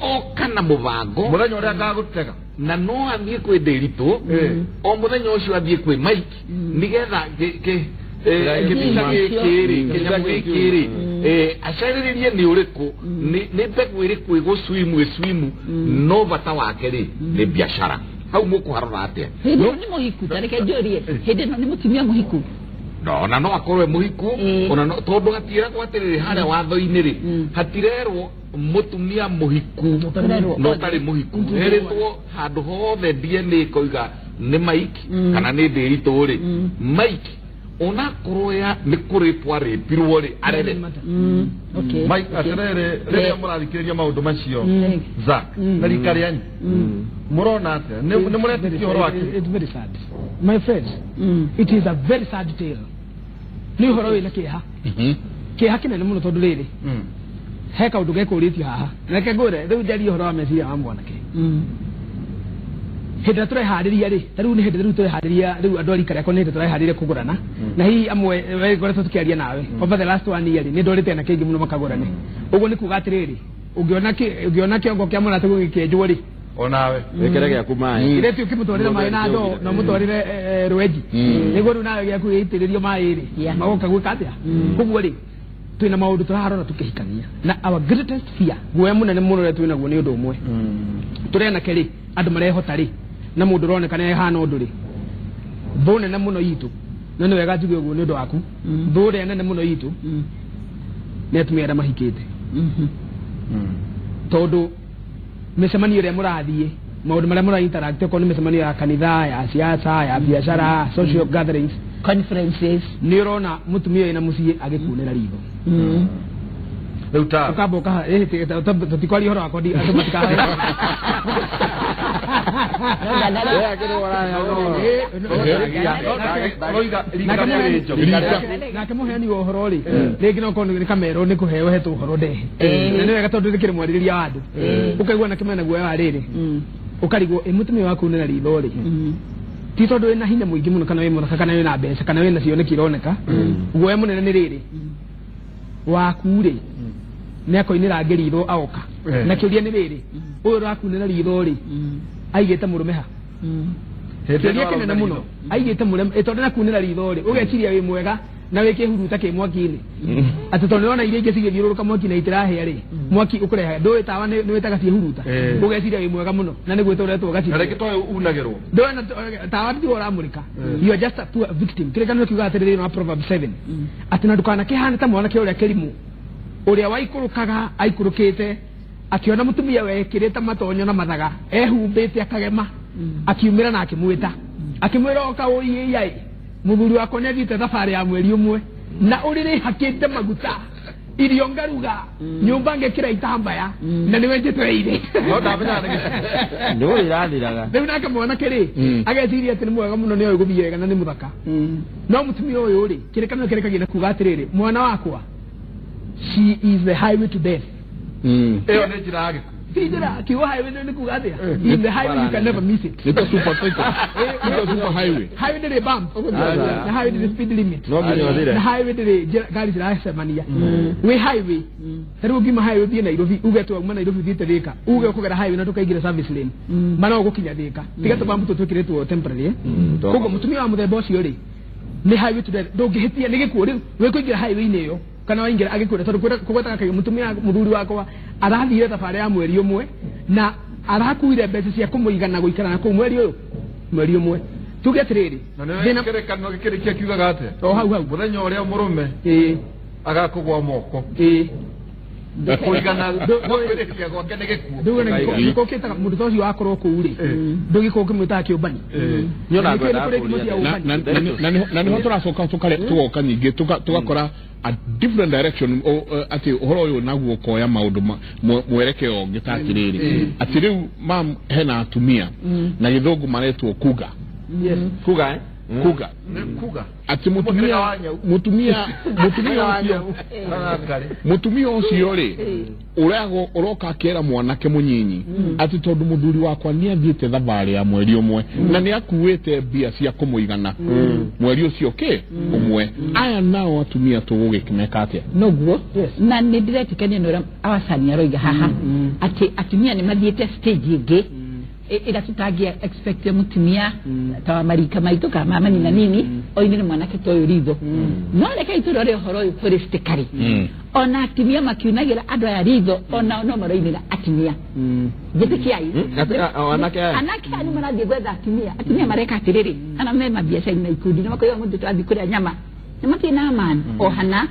oka na mũbango mũthenya ũrĩa ngagũtega. Na no athiĩ kwĩ Ndĩritũ o mũthenya ũcio, athiĩ kwĩ Mike nĩgetha kĩbica gĩkĩ rĩ, kĩnyamũ gĩkĩ rĩ, acarĩrĩrie nĩ ũrĩkũ, nĩ mbegũ ĩrĩkũ ĩgũswimu ĩswimu, no bata wake rĩ nĩ biacara. Hau mũkũharora atĩa? Hĩndĩ ĩno nĩ mũhiku? Ta reke njũrie, hĩndĩ ĩno nĩ mũtumia mũhiku? No, ona no akorwo e mũhiku. Ona no, tondũ hatiragwo atĩrĩrĩ, harĩa watho-inĩ rĩ, hatirerwo mũtumia mũhiku Ũtarerwo. na ũtarĩ mũhiku. Herĩtwo handũ hothe DNA ĩkoiga nĩ Mike kana nĩ Ndĩritũ rĩ, Mike onakorwo ya nĩ kũrĩpwo arĩpirwo rĩ, arere. Mike, atĩrĩrĩ, rĩrĩa mũrathikĩrĩria maũndũ macio, Zack na rika rĩanyu, mũrona atĩa? Nĩ mũretĩkia ũhoro wake? It's very sad, my friends. It is a very sad tale. Nĩ ũhoro wĩna kĩeha, kĩeha kĩnene mũno, tondũ rĩrĩ, he kaũndũ gekũrĩtio haha. Reke ngwĩre rĩu, njarie ũhoro wa meciria wa mwanake. Hĩndĩ ĩrĩa tũreharĩria rĩ, ta rĩu nĩ hĩndĩ rĩu tũreharĩria rĩu, andũ a rika rĩakwa, nĩ hĩndĩ tũreharĩria kũgũrana, na hihi amwe we ngoretwo tũkĩaria nawe over the last one year rĩ, nĩ ndorĩte anake aingĩ mũno makagũrane. Ũguo nĩ kuga atĩrĩrĩ, ũngĩona kĩongo kĩa mũrataguo gĩkĩenjwo rĩ, Onawe wĩkĩre gĩaku maĩ. Ireti ũkĩmũtwarĩra maĩ na ndoo na ũmũtwarĩre rwenji, nĩguo rĩu nawe gĩaku gĩitĩrĩrio maĩ rĩ, magoka gwĩka atĩa? Koguo rĩ, twĩna maũndũ tũrarora tũkĩhikania, na our greatest fear, guoya mũnene mũno ũrĩa twĩnaguo nĩ ũndũ ũmwe. Tũrĩ anake rĩ, andũ marehota rĩ, na mũndũ ũroneka nĩ hana ũndũ rĩ, thũ nene mũno itũ, na nĩ wega njuge ũguo nĩ ũndũ waku, thũ ĩrĩa nene mũno itũ nĩ atumia arĩa mahikĩte, tondũ mĩcemanio ĩrĩa mũrathiĩ, maũndũ marĩa mũra interact, okorwo nĩ mĩcemanio ya kanitha, ya siasa, ya biacara, social gatherings, conferences, nĩ ũrona mũtumia wĩna mũciĩ agĩkunĩra ritho. Rĩu ta ũkamba ũkaha tũtikwaria ũhoro wakwa, andũ matikahe. Ũroiga rika kũrĩ njogu. Nake mũheani wa ũhoro rĩ, rĩngĩ no korwo nĩ kamerwo nĩ kũheo hetwo ũhoro ndehe, na nĩ wega tondũ nĩkĩrĩ mwarĩrĩria wa andũ, ũkaigua nake mena guoya wa rĩrĩ, ũkarigwo ĩ mũtumia waku nĩ na ritho rĩ, ti tondũ wĩna hinya mũingĩ mũno, kana wĩ mũthaka, kana wĩna mbeca, kana wĩna cioneki ironeka. Guoya mũnene nĩ rĩrĩ, waku rĩ, nĩ akoinĩra angĩ ritho aoka. Na kĩũria nĩ rĩrĩ, ũyũ ũrakunĩra ritho rĩ, aigĩte mũrũme ha? Hĩndĩ Kĩũria ĩno kĩnene arauna mũno. ritho. Aigĩte mũreme tondũ nakunĩra ritho rĩ, ũgeciria wĩ mwega na wĩ kĩhuruta kĩ mwaki-inĩ, atĩ tondũ nĩwona iria ingĩ cigĩthiũrũrũka mwaki na itirahĩa rĩ, mwaki ũkũrehe ndũĩ tawa nĩ wĩtaga ciĩhuruta. Ũgeciria wĩ mwega mũno na nĩ gwĩtwo ũretwo. Na ũgacithia rĩngĩ toyũ unagĩrwo. Ndũĩ na tawa tiwe ũramũrĩka, you are just a poor victim. Kĩrĩkanĩro kiugaga atĩrĩ thĩinĩ wa Proverbs 7 atĩ na ndũkanakĩhane ta mwanake ũrĩa kĩrimũ, ũrĩa waikũrũkaga aikũrũkĩte akĩona mũtumia wekĩrĩte matonyo na mathaga, ehumbĩte akagema, akiumĩra na akĩmwĩta, akĩmwĩra, "Oka ũiĩiai, mũthuri wakwa nĩ athiĩte thabarĩ ya mweri 1 na ũrĩrĩ hakĩte maguta." Irio ngaruga, nyũmba ngekĩra itambaya, na nĩwe njĩtereire. No ndamenyaga nĩ Ndũĩ irathiraga. Rĩu nake mwanake rĩ, ageciria atĩ nĩ mwega mũno, nĩoĩ gũthiĩ wega na nĩ mũthaka. No mũtumia ũyũ rĩ, kĩrĩkanĩro kĩrĩkagia na kuga atĩrĩrĩ, mwana wakwa, she is the highway to death. Ĩyo nĩ njĩra ya gĩkuũ. Ti njĩra, kiugo highway nĩ kuga atĩa? In the highway you can never miss it. Nĩ ta super title. Nĩ ta super highway. Highway ndĩrĩ bump, na highway ndĩrĩ speed limit, No nginya ũthire. na highway ndĩrĩ ngari ciracemania. Wĩ highway, ta rĩu ũngiuma highway ũthiĩ Nairobi, uge twauma Nairobi ũthiĩte Thika, uge ũkũgera highway na tũkaingĩra service lane, mana ũgũkinya Thika, tiga tũbambu tũtũ twĩkĩrĩtwo temporary, eh? Koguo mũtumia wa mũthemba ũcio rĩ, nĩ highway to death, ndũngĩhĩtia, nĩ gĩkuũ. Rĩu wĩkũingĩra highway-inĩ ĩyo kana waingĩra agĩkwĩra, tondũ kũgwetaga kaingĩ mũtumia, mũthuri wakwa arathire thabarĩ ya mweri ũmwe na arakuire mbeca cia kũmũigana gũikara na kũu mweri ũyũ, mweri ũmwe. Tuge atĩrĩrĩ, Na nĩ kĩrĩkanĩro gĩkĩrĩkia kiugaga atĩa? O hau hau. Mũthenya ũrĩa mũrũme agakũgwa moko, kũigana kwĩrĩkia gwake nĩ gĩkuũ. Ndauga na gĩko kĩtaga mũndũ ta ũcio wakorwo kũu rĩ, ndũgĩkorwo ũkĩmwĩtaga kĩũmbani. Niĩ ona Nĩ ngwendaga kũrĩ thimo kũũria cia atĩrĩ. Na nĩho tũracoka tũgoka nyingĩ tũgakora a different direction, atĩ ũhoro ũyũ naguo ũkoya maũndũ mwerekeo ũngĩ, ta atĩrĩrĩ, atĩ rĩu mam hena atumia na gĩthũngũ maretwo kuga. Kuga, eh? Kuga. Nĩ kuga. Atĩ Mũhĩrĩga mũtumia wa nyau. mũtumia mũtumia ũcio Ngarĩ. Mũtumia ũcio rĩ, ũragwo ũroka akera mwanake mũnyinyi atĩ tondũ mũthuri wakwa nĩ athiĩte thabarĩ ya mweri ũmwe na nĩ akuĩte mbia cia kũmũigana mweri ũcio kĩ ũmwe, aya nao atumia tũgũgĩkĩmeka atĩa? Noguo, na nĩ ndĩretĩkania nĩ ũrĩa awacani aroiga haha atĩ atumia nĩ mathiĩte stage ĩngĩ ĩrĩa tũtangĩa expect mũtumia ta wa marika maitũ kana mama nina nini oinĩre mwanake ta ũyũ ritho. No rekei tũrore ũhoro ũyũ holistically. Ona atumia makiunagĩra andũ aya ritho, onao no maroinĩra atumia, njĩtĩkiai. O anake aya? Anake aya nĩ marathiĩ gwetha atumia. Atumia mareka atĩrĩrĩ, ana me mabiacara na ikundi nĩ makoiga mũndũ tũrathiĩ kũrĩa nyama nĩ matirĩ na amani ohana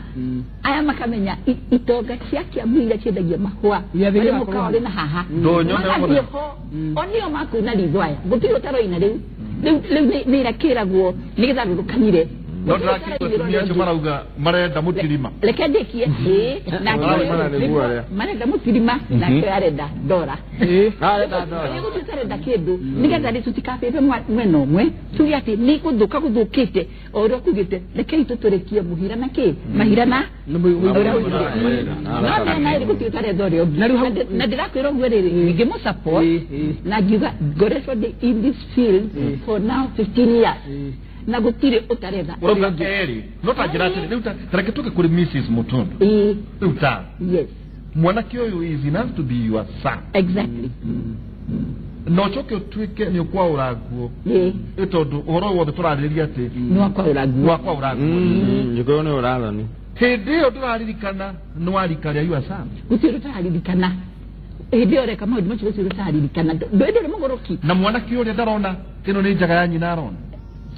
aya makamenya itonga cia Kiambu iria ciendagia mahũa Gĩathĩ marĩ gĩgakorwo mũkawa ũrĩ na haha. Ndũnyũ nĩ magathiĩ mũthenya. ho, o nĩo makuna ritho aya, gũtirĩ ũtaroina rĩu. Rĩu nĩ ĩrĩa kĩragwo nĩgetha rũrũkanire. No ndĩrakĩigua atumia acio marauga marenda mũtirima. Reke ndĩkie, ĩĩ, nake Marauga nĩguo arĩa. Marenda mũtirima, nake arenda ndora. Arenda ndora. Gũtirĩ ũtarenda kĩndũ, nĩgetha rĩ tũtikabĩbe mwena ũmwe tuge atĩ nĩ gũthũka gũthũkĩte. O ũrĩa ũkugĩte, rekei tũtũrĩkie mũhira na kĩ mahira na ũrĩa ũigĩte. No mĩena ĩrĩ gũtirĩ ũtaretha ũrĩa ũngĩ. Na rĩu hau- Na ndĩrakwĩra ũguo rĩrĩ, ngĩmũ support na ngiuga ngoretwo ndĩ in this field for now 15 years na gũtirĩ ũtaretha ũrĩa Ũrauga ũngĩ. erĩ, no ta njĩra atĩrĩ, rĩu ta reke tũke kũrĩ Mrs Mutundu. Rĩu ta mwanake ũyũ is enough to be your son, na ũcoke ũtuĩke nĩ ũkwaũra nguo, ĩ tondũ ũhoro ũyũ wothe tũrarĩrĩria atĩ Nĩ wakwaũra nĩ nguo. wakwaũra nguo. Gĩkũyũ nĩ ũrathani. Hĩndĩ ĩyo ndũraririkana nĩ warika rĩa your son. Gũtirĩ ũtararirikana hĩndĩ ĩyo ũreka maũndũ macio, gũtirĩ ũtararirikana. Ndũĩ ndũrĩ mũgũrũki. Na mwanake ũrĩa ndarona ĩno nĩ njaga ya nyina arona.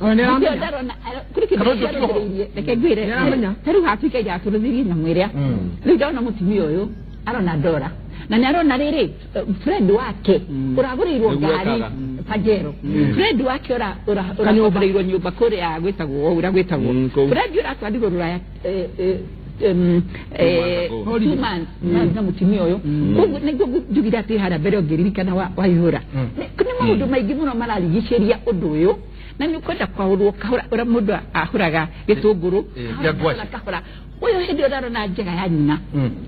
Ona nĩ Gũtirĩ aramenya. ndarona kũrĩ kĩndũ Kana ũcio ti ũhoro. kĩarũthĩrĩirie, reke ngwĩre. Nĩaramenya. Ta rĩu hatuĩka iratũrũthĩrie nyamũ ĩrĩa rĩu ndona mũtumia ũyũ arona ndora na nĩ arona rĩrĩ, friend wake ũragũrĩirwo Nĩguo ngari ekaga. Pajero, friend wake ũragũrĩirwo nyũmba kũrĩa gwĩtagwo ũrĩa gwĩtagwo, Kũu. friend ũratwarirwo rũraya 2 months ago. 2 months na mũtumia ũyũ. Koguo nĩguo njugire atĩ harĩa mbere ũngĩririkana waihũra nĩ maũndũ maingĩ mũno mararigicĩria ũndũ ũyũ, na nĩ ũkwenda kwaũrwo kahora ũrĩa mũndũ ahũraga gĩtũngũrũ Kĩa ngwacĩ. kahora kahora. Ũyũ hĩndĩ ĩyo ndarona njega ya nyina,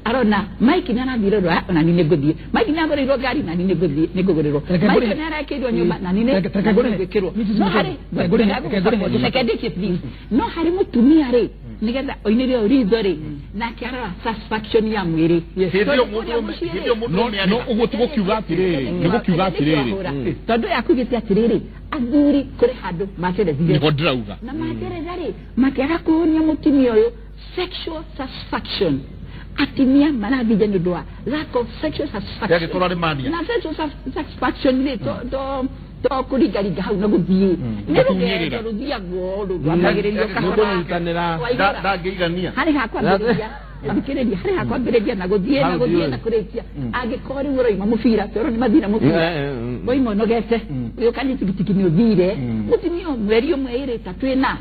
arona Mike nĩ arathire rũraya, ona niĩ nĩngũthiĩ. Mike nĩ agũrĩirwo ngari, na niĩ nĩngũthiĩ, nĩngũgũrĩrwo. Reke Mike ngũrĩhe. nĩ arekĩirwo nyũmba, na niĩ Reke ngũrĩhe. nĩngwĩkĩrwo. Mrs. No Mutundu, harĩ reke ngũrĩhe, reke ngũrĩhe. reke ndĩkie please. No harĩ mũtumia rĩ, nĩgetha oinĩre ũyũ ritho rĩ, nake arora satisfaction ya mwĩrĩ. Hĩndĩ ĩyo Tondũ mũndũrũme kũrĩa mũciĩ hĩndĩ ĩyo rĩ, mũndũrũme No arĩ ũguo ti gũkiuga atĩrĩrĩ, nĩ gũkiuga atĩrĩrĩ, tondũ yakugĩte atĩrĩrĩ, athuri kũrĩ handũ macerethire. Nĩho ndĩrauga. Na maceretha rĩ, makĩaga kũhũnia mũtumia ũyũ sexual satisfaction. Atumia marathinja nĩ ũndũ wa lack of sexual satisfaction. Yagĩkorwo arĩ mania. Na sexual satisfaction rĩ, to kũringaringa hau na gũthiĩ nĩ rũgendo rũthiagwo rwambagĩrĩrio kahora. Nĩkũnyitanĩra. Waihũra. Ndangĩigania. Harĩ ha kwambĩrĩria. Thikĩrĩria, harĩ ha kwambĩrĩria na gũthiĩ na gũthiĩ na kũrĩkia. Angĩkorwo rĩu ũroima mũbira, twerwo nĩ mathira mũbira, woima ũnogete, ũgĩũka nĩ tigitigi nĩ ũthire, mũtumia mweri ũmwe, ĩrĩ, ĩtatũ, ĩna,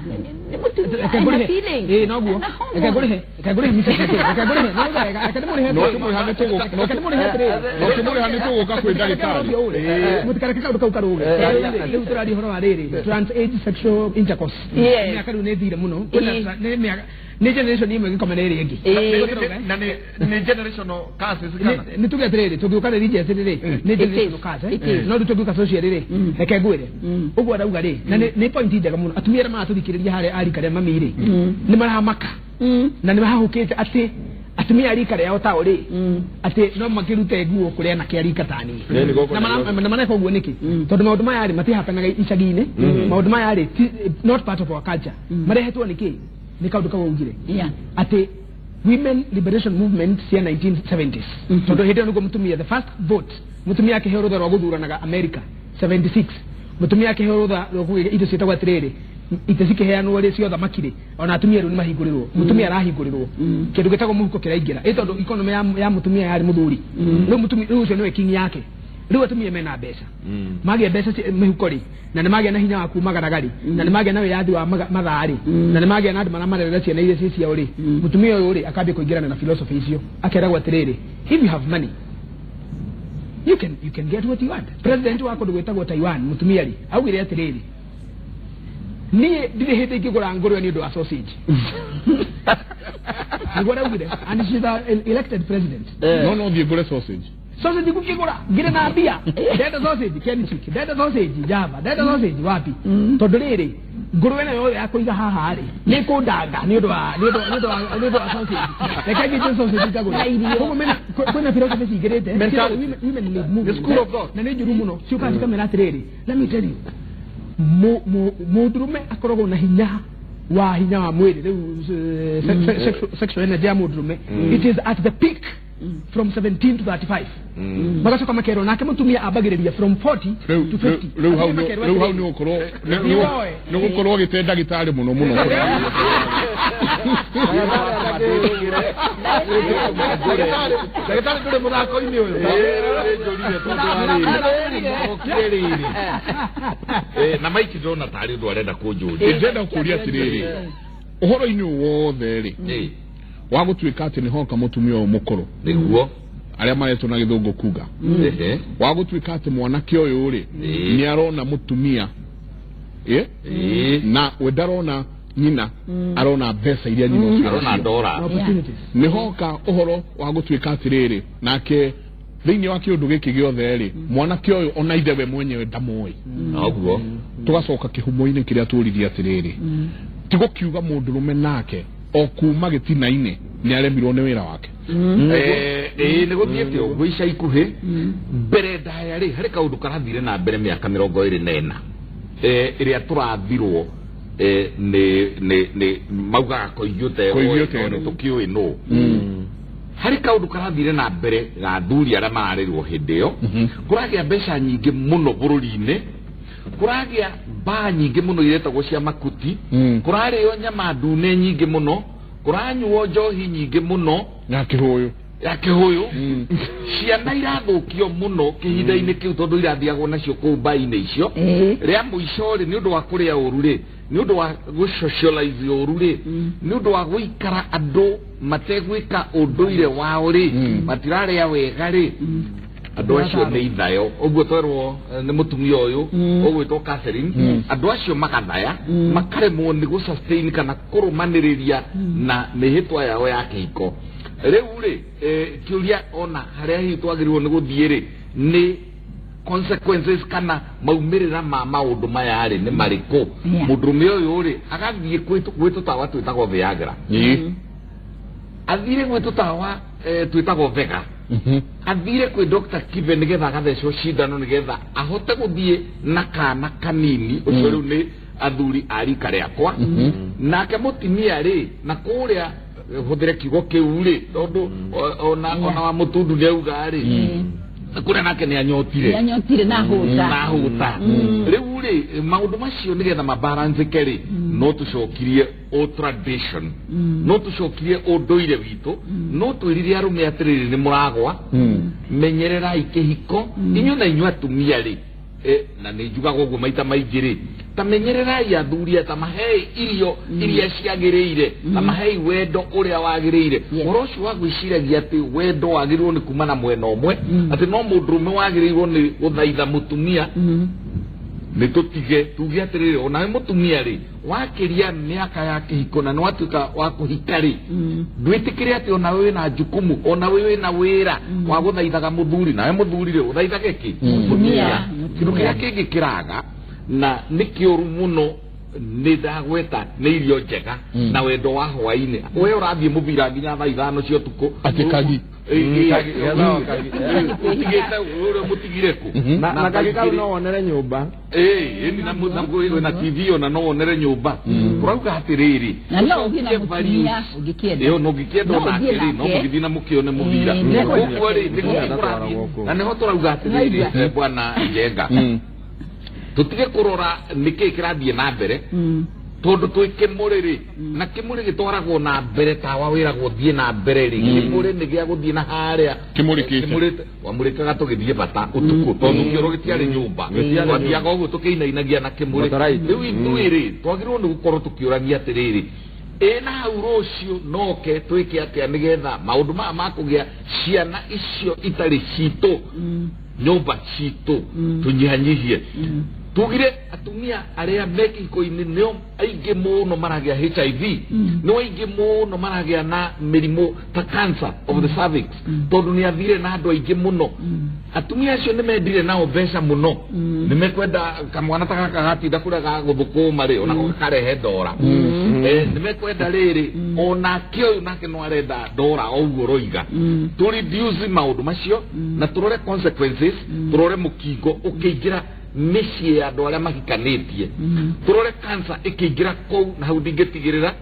nĩ mũtumia Reke ena ngũrĩhe. feelings, Ĩĩ, noguo. ena Reke hormones. ngũrĩhe, reke ngũrĩhe Mrs. Reke ngũrĩhe, no wega, reke ndĩmũrĩhe No atĩrĩrĩ. tũmũrĩha nĩ tũgũka- Reke ndĩmũrĩhe atĩrĩrĩ. No tũmũrĩha nĩ tũgũka kwĩ ndagĩtarĩ. Mũtikareke kaũndũ kau karũge. Rĩu tũraria ũhoro wa rĩrĩ trans age sexual intercourse. Yes. Mĩaka rĩu nĩ ĩthire mũno. Kwĩna nĩ mĩaka, nĩ generation ĩmwe ĩgĩkoma na ĩrĩa ĩngĩ. Na nĩ generational curses kana? Nĩ tuge atĩrĩrĩ, tũngĩũka rĩ reject rĩ, nĩ generational curse, It is. no rĩu tũngĩũka social rĩ, reke ngwĩre ũguo arauga rĩ, na nĩ point njega mũno. Atumia arĩa maratũthikĩrĩria harĩa a rika rĩa mami rĩ, nĩ maramaka na nĩ mahahũkĩte atĩ atumia a rika rĩao tao rĩ, atĩ no makĩrute nguo kũrĩ anake a rika tani. Nĩ gũkũ Na Nairobi. na mareka ũguo nĩkĩ? Tondũ maũndũ maya rĩ, matihapanaga icagi-inĩ. Maũndũ maya rĩ, not part of our culture. Marehetwo nĩkĩ? Nĩ kaũndũ kau augire atĩ women liberation movement cia 1970s, tondũ hĩndĩ ĩyo nĩguo mũtumia, the first vote, mũtumia akĩheo rũtha rwa gũthuranaga America 76, mũtumia akĩheo rũtha rwa kũgĩa indo ciĩtagwo atĩrĩrĩ, itĩ cikĩheanwo rĩ cia ũthamaki rĩ, ona atumia rĩu nĩ mahingũrĩrwo, mũtumia arahingũrĩrwo, kĩndũ gĩtagwo mũhuko kĩraingĩra, ĩ tondũ economy ya mũtumia yarĩ mũthuri. Rĩu mũtumia rĩu ũcio nĩwe king yake. Rĩu atumia mena mbeca, magĩa mbeca mĩhuko rĩ, na nĩ magĩa na hinya wa kumagaraga rĩ, na nĩ magĩa na wĩyathi wa mathaa rĩ, na nĩ magĩa na andũ maramarerera ciana iria ciĩ ciao rĩ, mũtumia ũyũ rĩ, akambia kũingĩrana na philosophy icio, akeragwo atĩrĩrĩ, if you have money, you can get what you want. President wa kũndũ gwĩtagwo Taiwan, mũtumia rĩ, augire atĩrĩrĩ, niĩ ndirĩ hĩndĩ ingĩgũra ngũrwe nĩ ũndũ wa sausage. Nĩguo araugire, and she's a elected president. No thiĩ ngũre sausage. Sausage ngũkĩgũra ngĩrĩ na mbia, ndenda sausage Kenchic, ndenda sausage Java, ndenda sausage wapi, tondũ rĩrĩ ngũrwe ĩno yothe ya kũiga haha rĩ, nĩ kũndanga nĩ ũndũ wa sausage. Reke ngĩnje sausage ngagũra. Na irio. Koguo kwĩna philosophy cingĩrĩte. Women lead movement. The school of thought. Na nĩ njũru mũno, ciũkaga cikamera atĩrĩrĩ, let me tell you, mũndũrũme akoragwo na hinya wa mwĩrĩ rĩu, sexual energy ya mũndũrũme, it is at the peak from 17 to 35. Magacoka makerwo nake mũtumia ambagĩrĩria from 40 Rĩu to 50. Rĩu hau Atumia makerwo rĩu hau atĩrĩrĩ, nĩ gũkorwo Nĩwoe. nĩ gũkorwo ũgĩte ndagĩtarĩ mũno mũno. Ndagĩtarĩ, ndũrĩ mũthako-inĩ ũyũ. Njũrire tondũ wa rĩrĩ okire rĩrĩ. Na Mike, ndĩrona tarĩ ũndũ arenda kũnjũria. Ndĩrenda kũria atĩrĩrĩ, ũhoro-inĩ ũyũ wothe rĩ, wa gũtuĩka atĩ nĩ hoka mũtumia ũyũ mũkũrũ, arĩa maretwo na gĩthũngũ kuga, wa gũtuĩka atĩ mwanake ũyũ rĩ, nĩ arona mũtumia na we ndarona nyina, arona mbeca iria nyina ũcio arona enacio. ndora. Opportunities. Nĩ hoka ũhoro wa gũtuĩka atĩrĩrĩ, nake thĩinĩ wa kĩũndũ gĩkĩ gĩothe rĩ, mwanake ũyũ ona ithe we mwenyewe ndamũĩ. Tũgacoka kĩhumo-inĩ kĩrĩa tũririe atĩrĩrĩ, ti gũkiuga mũndũrũme nake o kuma gĩtina-inĩ nĩ aremirwo nĩ wĩra wake? Ĩĩ, nĩ gũthiĩte ũguo ica ikuhĩ. Mbere ndaya rĩ, harĩ kaũndũ karathire na mbere mĩaka 24 ĩrĩa tũrathirwo, nĩ maugaga koigi ũterwo. Koigi ũterwo. Nĩ tũkĩũĩ nũ. Harĩ kaũndũ karathire na mbere ga athuri arĩa mararĩrwo hĩndĩ ĩyo. Kũragĩa mbeca nyingĩ mũno bũrũri-inĩ, kũragĩa mbaa nyingĩ mũno iretagwo cia makuti, kũrarĩo nyama ndune nyingĩ mũno, kũranyuo njohi nyingĩ mũno ya kĩhũyũ, ya kĩhũyũ. Ciana irathũkio mũno kĩhinda-inĩ kĩu tondũ irathiagwo nacio kũu mbainĩ icio. Rĩa mũico rĩ, nĩ ũndũ wa kũrĩa ũru rĩ, nĩ ũndũ wa gũsocialize ũru rĩ, nĩ ũndũ wa gũikara andũ mategwĩka ũndũire wao rĩ, matirarĩa wega rĩ, andũ acio nĩ ithayo ũguo twerwo, nĩ mũtumia ũyũ ũgwĩtwo Catherine. Andũ acio magathaya, makaremwo nĩ gũsustain kana kũrũmanĩrĩria na mĩhĩtwa yao ya kĩhiko. Rĩu rĩ, kĩũria ona harĩa hihi twagĩrĩirwo nĩ gũthiĩ rĩ, nĩ consequences kana maumĩrĩra ma maũndũ maya rĩ, nĩ marĩkũ? Mũndũrũme ũyũ rĩ, agathiĩ gwĩ tũtawa twĩtagwo Viagra, athire gwĩ tũtawa twĩtagwo Vega, athire kwĩ Dr. Kibe nĩgetha agathecwo cindano nĩgetha ahote gũthiĩ na kana kanini. Ũcio rĩu nĩ athuri a rika rĩakwa. Nake mũtumia rĩ, na kũrĩa, hũthĩre kiugo kĩu rĩ, tondũ ona wa mũtundu nĩ auga rĩ. Kũrĩa nake nĩ anyotire. Anyotire na hũta. Na hũta. Rĩu rĩ, maũndũ macio nĩgetha mabalanceke rĩ, no tũcokirie o tradition, no tũcokirie ũndũire witũ, no twĩrire arũme atĩrĩrĩ, nĩ mũragwa, menyererai kĩhiko inyuĩ na inyuĩ atumia rĩ, na nĩ njugaga ũguo maita maingĩ rĩ, ta menyererai athuri, ta mahei irio iria ciagĩrĩire, ta mahei wendo ũrĩa wagĩrĩire. Ũhoro ũcio wa gwĩciragia atĩ wendo wagĩrĩirwo nĩ kuma na mwena ũmwe, atĩ no mũndũrũme wagĩrĩirwo nĩ gũthaitha mũtumia, nĩ tũtige tuge atĩrĩrĩ, onawe mũtumia rĩ, wakĩria mĩaka ya kĩhiko na nĩ watuĩka wa kũhika rĩ, ndwĩtĩkĩre atĩ onawe wĩna jukumu, onawe wĩna wĩra wa gũthaithaga mũthuri, nawe mũthuri rĩ, ũthaithage kĩ? Mũtumia. Kĩndũ kĩrĩa kĩngĩ kĩraga na nĩ kĩũru mũno nĩ ndagweta nĩ irio njega na wendo wa hwainĩ. We ũrathiĩ mũbira nginya thaa 5 cia ũtukũ. Atĩ kagi. Ũtigĩte ũrĩa mũtigire kũ? Na kagi kau no wonere nyũmba. Ĩni na TV ona no wonere nyũmba. Ũrauga atĩrĩrĩ, na no ũthiĩ na mũtumia ũngĩkĩenda. Ĩyo no ũngĩkĩenda onake rĩ, no mũgĩthiĩ na mũkĩone mũbira. Koguo rĩ, nĩguo kũrathiĩ. Na nĩho tũrauga atĩrĩrĩ, bwana Njenga, tũtige kũrora nĩkĩĩ kĩrathiĩ na mbere, tondũ twĩ kĩmũrĩ rĩ, na kĩmũrĩ gĩtwaragwo na mbere, tawa wĩragwo thiĩ na mbere rĩ, kĩmũrĩ nĩ gĩa gũthiĩ na harĩa. Kĩmũrĩ kĩte. Kĩmũrĩ wamũrĩkaga tũgĩthiĩ bata ũtukũ, tondũ kĩoro gĩtiarĩ nyũmba, twathiaga ũguo tũkĩinainagia na kĩmũrĩ. Rĩu ithuĩ rĩ, twagĩrĩirwo nĩ gũkorwo tũkĩũragia atĩrĩrĩ, ĩ na hau rũciũ noke twĩke atĩa nĩgetha maũndũ maya ma kũgĩa ciana icio itarĩ citũ nyũmba citũ tũnyihanyihie. Tugire atumia arĩa me kĩhiko-inĩ nĩo aingĩ mũno maragĩa HIV, nĩo aingĩ mũno maragĩa na mĩrimũ ta cancer of the cervix, tondũ nĩ athire na andũ aingĩ mũno. Atumia acio nĩ mendire nao mbeca mũno, nĩ mekwenda kamwana ta gaka gatinda kũrĩa gagũthũkũma rĩ, onako gakarehe ndora. Nĩ mekwenda rĩrĩ, onake ũyũ nake no arenda ndora o ũguo ũroiga. Tũ reduce maũndũ macio na tũrore consequences, tũrore mũkingo ũkĩingĩra mĩciĩ ya andũ arĩa mahikanĩtie, tũrore cancer ĩkĩingĩra kũu, na hau ndingĩtigĩrĩra,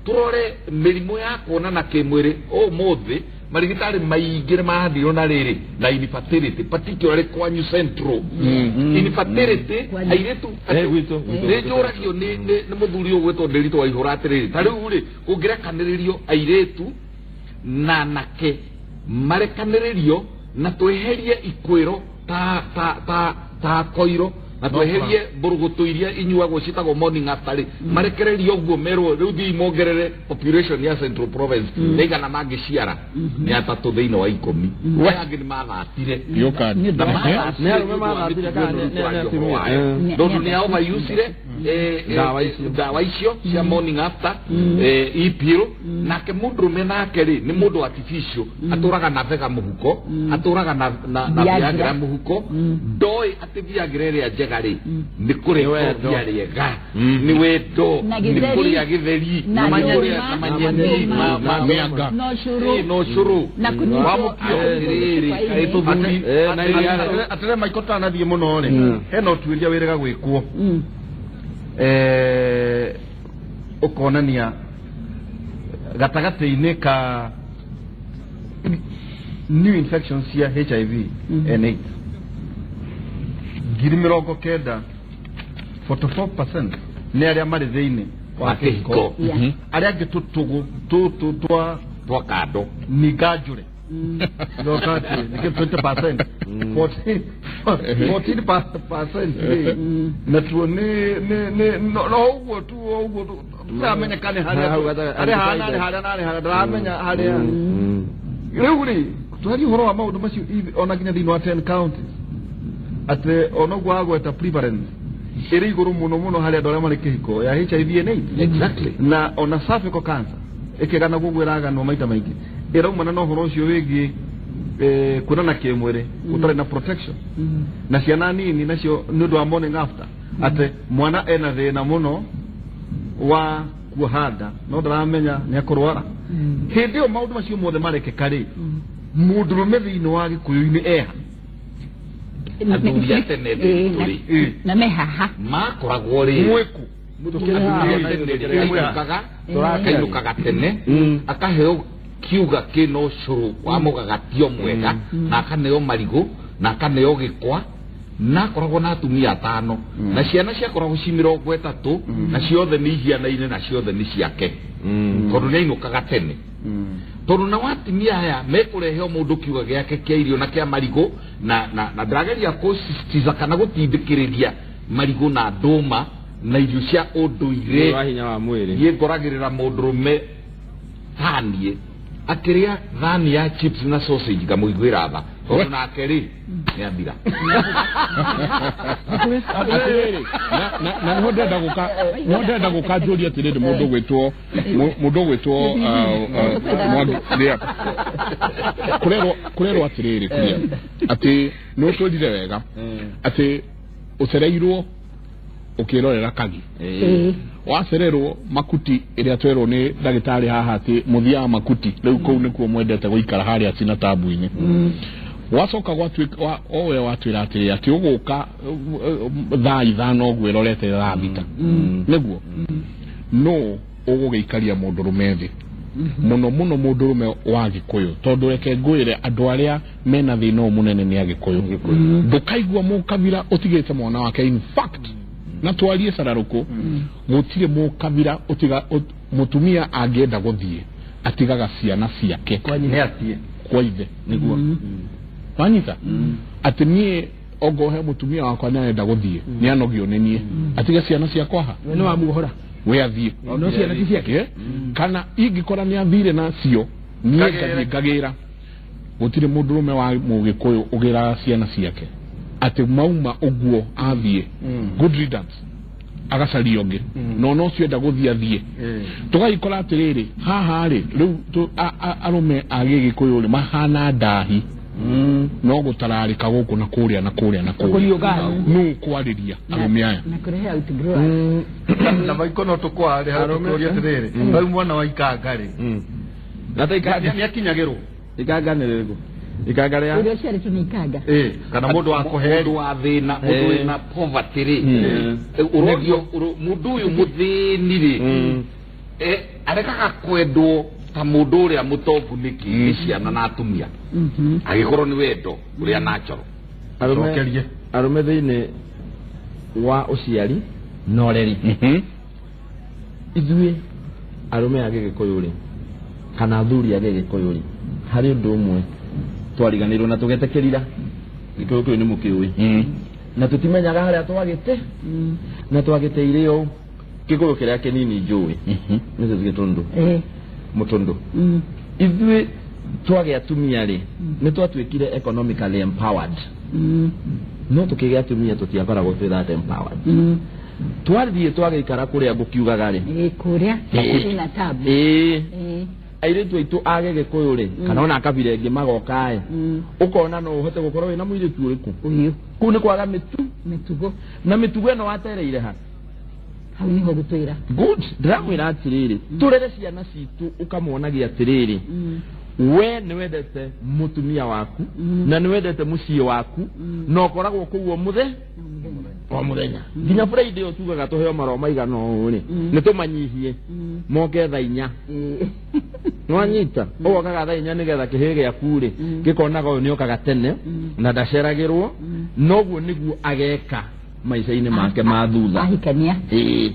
tũrore mĩrimũ ya kuonana kĩmwĩrĩ. Ũmũthĩ marigitari maingĩ nĩ marandirwo na rĩrĩ na infertility, particularly kwanyu Central. Infertility airĩtu nĩ njũragio nĩ mũthuri ũgwĩtwo Ndĩritũ wa Ihũra atĩrĩrĩ, ta rĩu rĩ, kũngĩrekanĩrĩrio airĩtu na anake marekanĩrĩrio na tweherie ikwĩro ta ta ta ta koiro, na tweherie mbũrũgũtũ iria inyuagwo ciĩtagwo morning after rĩ, marekererio ũguo merwo rĩu thiĩ mongerere population ya Central Province, nĩ igana mangĩciara nĩ 3 thĩinĩ wa 10, aya angĩ nĩ mathatire. Na Nĩ arũme mathatire kana nĩ atumia? Tondũ nĩ overusire ndawa icio cia morning after, e-pill. Nake mũndũrũme nake rĩ, nĩ mũndũ artificial, atũraga na vega mũhuko, atũraga na Viagra mũhuko, ndoĩ atĩ Viagra ĩrĩa njega rĩ, nĩ kũrĩa rĩega, nĩ wendo, nĩ kũrĩa gĩtheri, na manyeni, no cũrũ atĩrĩ Michael, tanathiĩ mũno rĩ, hena ũtuĩria wĩrĩga gwĩkwo ũkonania gatagatĩ-inĩ ka new infections cia HIV and AIDS 90,000, 44% nĩ arĩa marĩ thĩinĩ wa kĩhiko, arĩa angĩ tũtũgũ tũtũ twa kando ninganjũre nokati nĩkĩ 20%, 14% natuo nĩ no ũguo tu, ũguo tũramenyeka nĩ harĩa harĩa hana nĩ harĩa na harĩa ndĩramenya harĩa rĩu rĩ, twaria ũhoro wa maũndũ macio ona nginya thĩinĩ wa 10 counties, atĩ ona ũguo wagweta prevalence ĩrĩ igũrũ mũno mũno harĩ andũ arĩa marĩ kĩhiko ya HIV and AIDS. Exactly. Na ona cervical cancer ĩkĩganagwo ũguo ĩraganwo maita maingĩ, ĩraumana na ũhoro ũcio wĩgiĩ kuonana kĩmwĩrĩ gũtarĩ na protection, na ciana nini nacio nĩ ũndũ wa morning after, atĩ mwana ena thĩna mũno wa kuoha nda no ndaramenya nĩ akũrwara. Hĩndĩ ĩyo maũndũ macio mothe marekĩka rĩ, mũndũrũme thĩinĩ wa gĩkũyũ-inĩ eha Athuri a tene rĩ, na me haha makoragwo rĩ mwĩku akainũkaga tene, akaheo kiuga kĩna ũcũrũ wa mũgagatio mwega, na akaneo marigũ Na akaneo gĩkwa, na akoragwo na atumia atano, na ciana ciakoragwo ci 30, na ciothe nĩ ihianaine, na ciothe nĩ ciake, tondũ nĩ ainũkaga tene, tondũ na watimia aya mekũrehe o mũndũ kiuga gĩake kĩa irio na kĩa marigũ, na ndĩrageria kũsisitiza kana gũtindĩkĩrĩria marigũ na ndũma na irio cia ũndũire wa hinya wa mwĩrĩ. Niĩ ngoragĩrĩra mũndũrũme taniĩ akĩrĩa thani ya chips na sausage, ngamũiguĩra tha, tondũ nake rĩ nĩ athira. Atirĩrĩ, na nĩho ndĩrenda gũka njũrie atĩrĩrĩ, mũndũ ũgwĩtwo Mwangi, rĩa kũrerwo atĩrĩrĩ, kũrĩa atĩ nĩ ũtwĩrire wega atĩ ũcereirwo ũkĩrorera kagi, wacererwo makuti ĩrĩa twerwo nĩ ndagĩtarĩ haha atĩ mũthiaga makuti rĩu kũu nĩkuo mwendete gũikara harĩa cina tabu-inĩ, wacoka gwatuĩka o we watwĩra atĩrĩ atĩ ũgũka thaa 5 ũguo ĩrorete thaa 6, nĩguo no ũgũgĩikaria mũndũrũme thĩ, mũno mũno mũndũrũme wa Gĩkũyũ, tondũ reke ngwĩre, andũ arĩa mena thĩna ũyũ mũnene nĩ Agĩkũyũ. Ndũkaigua mũkabira ũtigĩte mwana wake. In fact, na twarie cararũkũ, gũtirĩ mũkabira ũtiga mũtumia angĩenda gũthiĩ atigaga ciana ciake nĩ atie kwa ithe. Nĩguo. Wanyita atĩ niĩ ongohe mũtumia wakwa nĩ arenda gũthiĩ, nĩ anogio nĩ niĩ, atige ciana ciakwa ha? We nĩ wamuohora. We athiĩ. No ciana ti ciake. Kana ingĩkora nĩ athire nacio, niĩ Ngagĩre. ngathiĩ ngagĩra. Gũtirĩ mũndũrũme wa mũgĩkũyũ ũgĩraga ciana ciake atĩ mauma ũguo athiĩ, good riddance, agacaria ũngĩ, no no ũcio enda gũthiĩ athiĩ. Tũgagĩkora atĩrĩrĩ, haha rĩ, rĩu arũme a gĩgĩkũyũ rĩ mahana ndahi, no gũtararĩka gũkũ na kũrĩa na kũrĩa na kũrĩa. Kũriũka. Nũ kwarĩria arũme aya? Na kũrehe outgrowers. Na maiko no tũkwarĩ harĩa tũkũria atĩrĩrĩ, rĩu mwana wa ikanga rĩ, Na ta ikanga nĩ akinyagĩrwo? Ikanga nĩ rĩrĩkũ? Ikanga rĩa Ũrĩa ũciarĩtwo nĩ ikanga. Ĩ, kana mũndũ wa kũhe? Mũndũ wa thĩna, mũndũ wĩna poverty rĩ, ũrorio mũndũ ũyũ mũthĩni rĩ, aregaga kwendwo ta mũndũ ũrĩa mũtongu nĩkĩ nĩ ciana na atumia, agĩkorwo nĩ wendo ũrĩa natural? Arũme Cokerie. Arũme thĩinĩ wa ũciari na ũreri, ithuĩ arũme a gĩgĩkũyũ rĩ, kana athuri a gĩgĩkũyũ rĩ, harĩ ũndũ ũmwe twariganĩirwo na tũgetĩkĩrira gĩkũyũ kĩu nĩ mũkĩũĩ, na tũtimenyaga harĩa twagĩte na twagĩteire ũũ. Gĩkũyũ kĩrĩa kĩnini njũĩ, Mrs. Gĩtũndũ, mũtũndũ, ithuĩ twagĩa atumia rĩ, nĩ twatuĩkire economically empowered, no tũkĩgĩa atumia tũtiakoragwo twĩ that empowered. Twathiĩ twagĩikara kũrĩa ngũkiugaga rĩ, Kũrĩa kwĩna tabu. Ĩĩ, airĩtu aitũ a gĩgĩkũyũ rĩ, kana ona kabira ĩngĩ magoka ĩ, ũkona no ũhote gũkorwo wĩna mũirĩtu ũrĩkũ Ũyũ. Kũu nĩ kwaga mĩtu Mĩtugo. Na mĩtugo ĩno watereire ha? Hau nĩho gũtwĩra. Good. Ndĩramwĩra atĩrĩrĩ, tũrere ciana citũ ũkamwonagia atĩrĩrĩ, we nĩ wendete mũtumia waku na nĩ wendete mũciĩ waku, na ũkoragwo kũu o mũthe o mũthenya nginya Friday ĩyo tugaga tũheo marũa maigana ũũ rĩ, nĩ tũmanyihie moke thaa 4. Nĩwanyita, ũgokaga thaa 4 nĩgetha kĩhĩ gĩaku rĩ gĩkonaga ũyũ nĩokaga tene na ndaceragĩrwo, noguo nĩguo ageka maica-inĩ make ma thutha. Ahikania. Ĩĩ,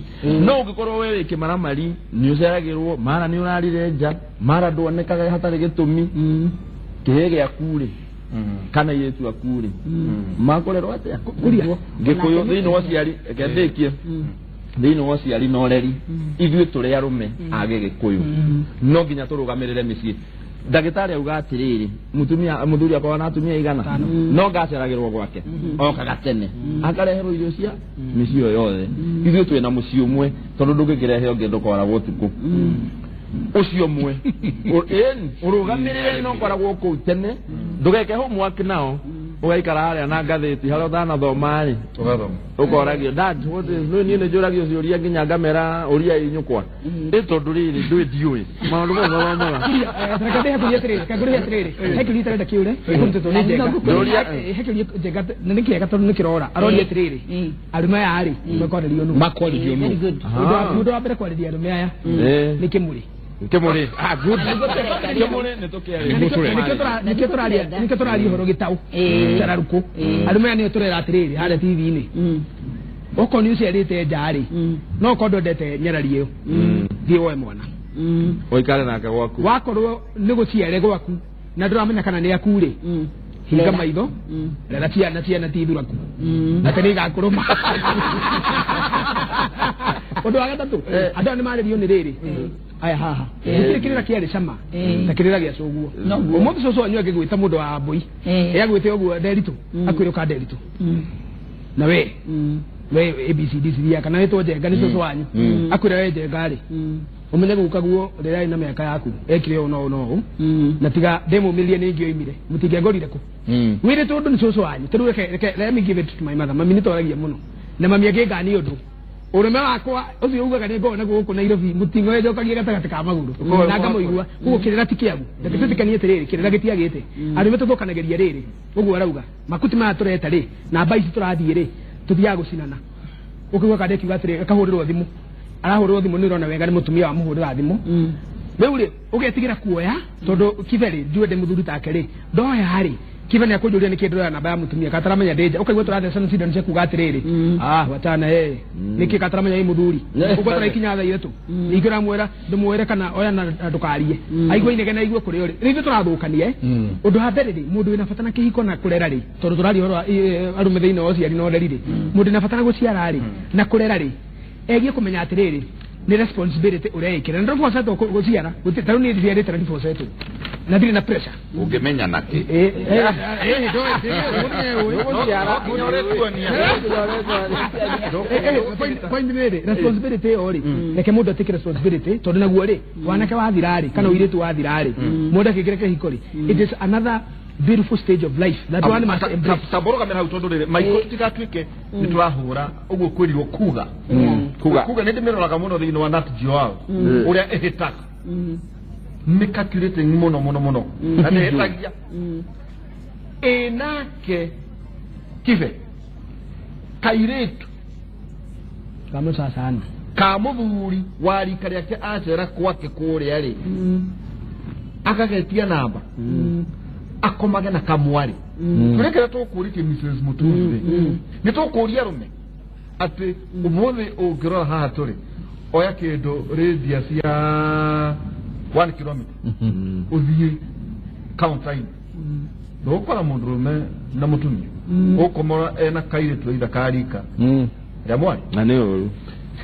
no ũngĩkorwo we wĩ kĩmaramari, nĩ ũceragĩrwo, mara nĩ ũrarire nja, mara ndwonekaga hatarĩ gĩtũmi, kĩhĩ gĩaku rĩ kana airĩtu aku rĩ makũrerwo atĩa? Kuria. Gĩkũyũ thĩinĩ wa ũciari, reke ndĩkie, thĩinĩ wa ũciari na ũreri, ithuĩ tũrĩ arũme a gĩgĩkũyũ no nginya tũrũgamĩrĩre mĩciĩ. Ndagĩtarĩ auga atĩrĩrĩ, mũtumia mũthuri akorwo na atumia igana, no ngaceragĩrwo gwake, okaga tene akareherwo irio cia mĩciĩ ĩyo yothe. Ithuĩ twĩna mũciĩ ũmwe, tondũ ndũngĩkĩrehe ũngĩ ndũkoragwo ũtukũ ũcio ũmwe. Ĩni, ũrũgamĩrĩre no ũkoragwo kũu tene, ndũgeke homework nao, ũgaikara harĩa na ngathĩti harĩa ũtanathoma rĩ. Ũgathoma. Ũkoragio, "Dad, what is?" Nĩ niĩ nĩ njũragio ciũria nginya ngamera ũria inyũkwa ĩ, tondũ rĩrĩ ndũĩ ndiũĩ maũndũ mau mathomaga. Reke ndĩhe kũria atĩrĩrĩ, reke ngũrĩhe atĩrĩrĩ, he kĩũria itarenda kĩũre kũrutĩtwo nĩ Njenga. Ndũria. He kĩũria Njenga na nĩ kĩega tondũ nĩ kĩrora. Aroria atĩrĩrĩ, arũme aya rĩ, mekwarĩrio nũ? Makwarĩrio Very nũ? good. Mũndũ wa mbere kwarĩria arũme aya nĩ kĩmũrĩ. Kĩmũrĩ. Ah, good. Kĩmũrĩ nĩ tũkĩaria. Nĩkĩo tũraria, nĩkĩo tũraria ũhoro gĩtaũ cararukũ. Arũme aya nĩo tũrera atĩrĩrĩ harĩa TV-inĩ, okorwo nĩ ũciarĩte nja rĩ, no okorwo ndwendete nyarari ĩyo, thiĩ woe mwana ũikare nake gwaku. Wakorwo nĩ gũciare gwaku na ndũramenya kana nĩ aku rĩ, hinga Rera. maitho, rera ciana, ciana ti ithuraku atĩ nĩ igakũrũma. Ũndũ wa gatatũ, andũ aya nĩ marĩrio nĩ rĩrĩ aya haha, gũtirĩ kĩrĩra kĩarĩ cama ta kĩrĩra gĩa cũguo. Ũmũthĩ cũcũ wanyu angĩgwĩta mũndũ wa mbũi, agwĩte ũguo Nderitũ, akwĩre ũka Nderitũ na we we ABCD ciria kana wĩtwo Njenga nĩ cũcũ wanyu, akwĩra we Njenga rĩ, ũmenye guka guo rĩrĩa arĩ na mĩaka yaku ekire ũũ na ũũ na ũũ, na tiga ndĩmũmĩrĩrie nĩ ingĩoimire mũtingĩangorire kũ wĩrĩ tondũ nĩ cũcũ wanyu. Tondũ reke let me give it to my mother. Mami nĩ twaragia mũno na mami angĩngania ũndũ ũrũme wakwa ũcio ugaga nĩ ngoragwo naguo gũkũ Nairobi, mũtingo njokagia gatagatĩ ka magũrũ na ngamũigua. Koguo kĩrĩra ti kĩagu. Reke twĩtĩkanie atĩrĩrĩ, kĩrĩra gĩtiagĩte. Arũme tũthũkanagĩria rĩrĩ ũguo arauga makuti maya tũreta rĩ, namba ici tũrathiĩ rĩ, tũthiaga gũcinana. Ũkĩigua kanda ĩkiuga atĩrĩ, akahũrĩrwo thimũ, arahũrĩrwo thimũ nĩ ũrona wega nĩ mũtumia wamũhũrĩra thimũ. Rĩu rĩ, ũgetigĩra kuoya tondũ kibe rĩ, njuĩ ndĩ mũthuri take rĩ, ndoya rĩ, kibe nĩ akũnjũria nĩkĩ ndĩroya namba ya mũtumia kataramenya ndĩ nja. Ũkaigua tũrathecana cindano cia kuga atĩrĩrĩ, ah, wachana yeye nĩkĩ kataramenya ĩ mũthuri ũguo tũraikinya thaa 3 ningĩ ũramwĩra ndũmwĩre kana oya na ndũkarie aigue inegene aigue kũrĩa ũrĩ. Rĩu ithuĩ tũrathũkania eh. Ũndũ wa mbere rĩ, mũndũ wĩna bata na kĩhiko na kũrera rĩ, tondũ tũraria ũhoro wa arũme thĩinĩ wa ũciari na ũreri rĩ, mũndũ wĩna bata na gũciara rĩ na kũrera rĩ, egie kũmenya atĩrĩrĩ, nĩ responsibility ũreĩkĩra na ndũbocetwo gũciara. Ta rĩu niĩ ndiciarĩte na ndibocetwo na ndirĩ na pressure. Ũngĩmenya nakĩ? Eh, ndũĩ, mũndũ nĩeũĩ. Nginya ũretuonia. Point rĩrĩ, responsibility ĩyo rĩ, reke mũndũ atĩke responsibility, tondũ naguo rĩ, wanake wathira rĩ kana ũirĩtu wathira rĩ, mũndũ akĩingĩra kĩhiko rĩ, it is another beautiful stage of life that one must embrace. Tambũrũgamĩra hau tondũ rĩrĩ maiko tũtigatuĩke nĩ tũrahũra ũguo kwĩrirwo kuga. Kuga. Kuga nĩ ndĩmĩroraga mũno thĩinĩ wa Nat Geo ũrĩa ĩhĩtaga, nĩ calculating mũno mũno mũno na nĩ ĩhĩtagia ĩnake kibe kairĩtu Kamũcacana. Ka mũthuri wa rika rĩake acera gwake kũrĩa rĩ, akagetia namba akomage na kamwarĩ. Kũrĩa kĩrĩa tũkũrĩtie Mrs. Muturi rĩ, nĩ tũkũria arũme atĩ ũmũthĩ ũngĩrora haha tũrĩ, oya kĩndũ radius ya 1 kilometer ũthiĩ counter-inĩ, ndũgũkora mũndũrũme na mũtumia ũkũmora ena kairĩtu aitha karika rĩa mwarĩ. Na nĩ ũru.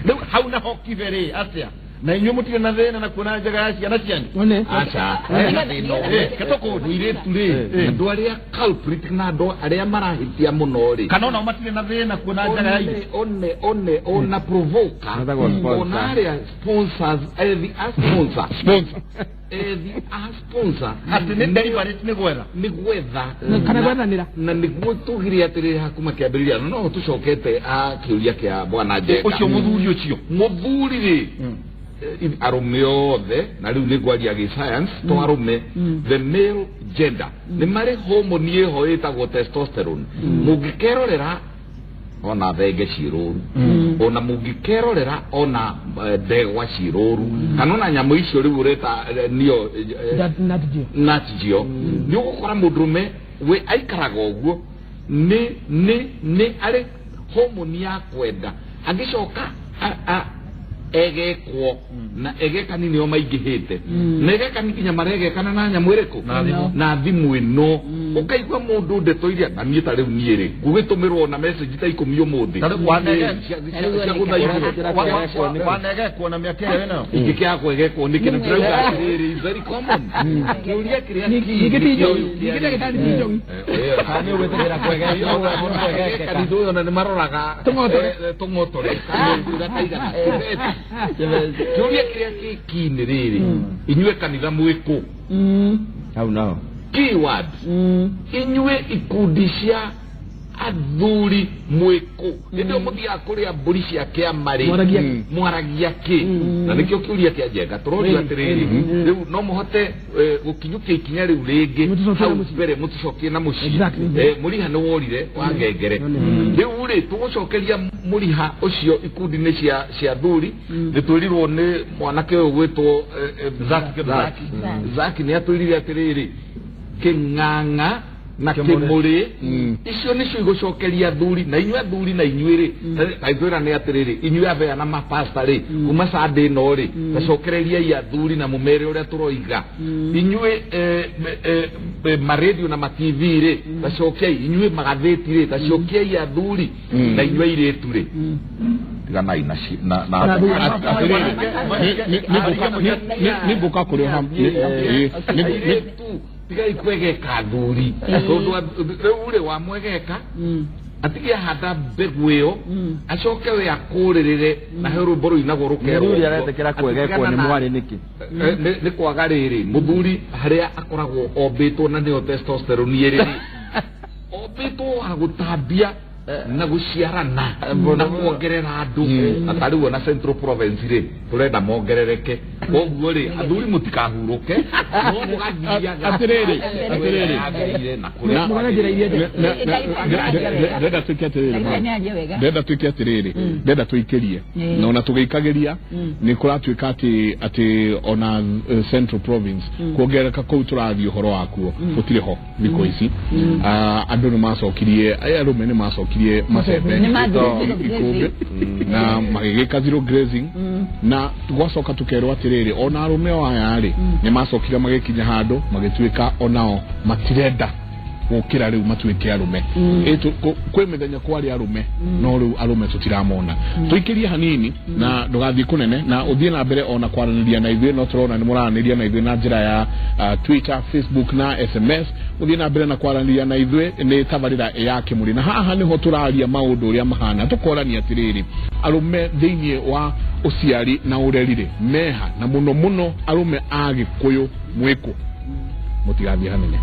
Rĩu hau naho kibe rĩ atĩa, na inyuĩ mũtirĩ na thĩna na kuona njega ya ciana cianyu? One. Aca, hena thĩna ũmwe. Ketũkũndũ. Mũirĩtu rĩ, andũ arĩa culprit na andũ arĩa marahĩtia mũno rĩ, kana onao matirĩ na thĩna kuona njaga ya ithe? One one ona provoker. Metagwo sponsor. Ona arĩa sponsors, ethi a sponsor. Sponsor. Ethi a sponsor. Atĩ nĩ deliberate nĩ gwetha. Nĩ gwetha. Kana gwethanĩra. Na nĩguo tugire atĩrĩrĩ hakuma kĩambĩrĩria, na no tũcokete a kĩũria kĩa bwana Njenga. Ũcio mũthuri ũcio. Mũthuri rĩ, arũme othe, na rĩu nĩ ngwaria gĩ science to arũme, the male gender nĩ marĩ hormone ĩho ĩtagwo testosterone. Mũngĩkerorera ona thenge ciĩ rũru, ona mũngĩkerorera ona ndegwa ciĩ rũru, kana ona nyamũ icio rĩu ũreta nio Nat Geo. Nat Geo, nĩ ũgũkora mũndũrũme we aikaraga ũguo nĩ arĩ homoni ya kwenda agĩcoka egekwo na egekani nĩo maingĩhĩte na egekani nginya maregekana na nyamũ ĩrĩkũ? Na thimũ. Na thimũ ĩno ũkaigua mũndũ ndeto iria na niĩ ta rĩu niĩ rĩ gũgĩtũmĩrwo na message ta 10 ũmũthĩ. Ta rĩu Cia gũthaithwo. Wanegekwo na mĩaka ĩyo ĩnayo. Ingĩkĩaga kwegekwo nĩkĩ? Nĩ ndĩrauga atĩrĩrĩ, it's very common. Kĩũria kĩrĩa Ningĩ ti njohi, ningĩ ndagĩtarĩ ti njohi. Nĩ ũgwĩtĩkĩra kwegekeka. Kanitha ũyũ ona nĩ maroraga Tũng'otore. Tũng'otore kana kaigana kĩbeti. Kĩũria kĩrĩa kĩ nĩ rĩrĩ, inyuĩ kanitha mwĩkũ? Hau naho. Keyword, inyuĩ ikundi cia Athuri mwĩkũ hĩndĩ ĩyo mũthiaga kũrĩa mbũri cia kĩama rĩ, Mwaragia kĩ? Mwaragia kĩ? Na nĩkĩo kĩũria kĩa Njenga tũrorio atĩrĩrĩ, rĩu no mũhote gũkinyũkia ikinya rĩu rĩngĩ Mũtũcokie na hau mũciĩ. mbere, mũtũcokie na mũciĩ. Mũriha nĩ worire wa ngengere, rĩu rĩ tũgũcokeria mũriha ũcio ikundi-inĩ cia thuri. Nĩ twĩrirwo nĩ mwanake ũyũ gwĩtwo Zaki. Zaki, Zaki nĩ atwĩrire atĩrĩrĩ, kĩng'ang'a na kĩmũrĩ icio nĩcio igũcokeria thuri, na inyuĩ athuri na inyuĩ rĩ taitwĩra nĩ atĩrĩrĩ, inyuĩ abea na mapasta rĩ, kuma Sunday ĩno rĩ, tacokereriai athuri na mũmere ũrĩa tũroiga. Inyuĩ maradio na ma TV rĩ, tacokiai. Inyuĩ magathĩti rĩ, tacokiai athuri. Na inyuĩ airĩtu rĩ, tiganai na na Atĩrĩrĩ, nĩ ngũka kũrĩ o Airĩtu, tigai kwegeka athuri, tondũ rĩu rĩ wamwegeka atige ahanda mbegũ ĩyo, acoke we akũrĩrĩre na he rwĩmbo rũinagwo rũkerwo Mũthuri ũguo. aretĩkĩra kwegekwo Atigana nĩ mwarĩ nĩkĩ? Nĩ kwaga rĩrĩ mũthuri harĩa akoragwo ombĩtwo, na nĩyo testosterone ĩrĩ rĩ, ombĩtwo wa gũtambia na gũciarana na kuongerera andũ. Na tarĩu ona Central Province rĩ, tũrenda mongerereke. Koguo rĩ, athuri mũtikahurũke, no mũgathiaga Atĩrĩrĩ. yagĩrĩire na kũrĩa Mũgana njĩra iria njega. Ndenda tuike atĩrĩrĩ, ma. Nĩ wega. Ndenda tuike atĩrĩrĩ, ndenda tũikĩrie, na ona tũgĩikagĩria nĩ kũratuĩka atĩ ona Central Province kuongerereka kũu tũrathiĩ ũhoro wakuo gũtirĩ ho thikũ ici. Ah, andũ nĩ macokirie, aya arũme nĩ macokirie macembe Nĩ mathire zero ikũmbĩ na magĩgĩka zero grazing, na gwacoka tũkerwo atĩrĩrĩ, ona arũme o aya rĩ, nĩ macokire magĩkinya handũ magĩtuĩka onao matirenda gũkĩra rĩu matuĩke arũme. Kwĩ mĩthenya kwarĩ arũme, no rĩu arũme tũtiramona. Tũikĩrie hanini na ndũgathiĩ kũnene, na ũthiĩ na mbere ona kwaranĩria na ithuĩ. No tũrona nĩ mũraranĩria na ithuĩ na njĩra ya Twitter, Facebook na SMS. Ũthiĩ na mbere na kwaranĩria na ithuĩ. Nĩ tabarĩra ya Kĩmũrĩ, na haha nĩho tũraria maũndũ ũrĩa mahana, tũkorania atĩrĩrĩ, arũme thĩinĩ wa ũciari na ũreri rĩ, meha, na mũno mũno arũme a Gĩkũyũ mwĩkũ? Mũtigathiĩ hanene.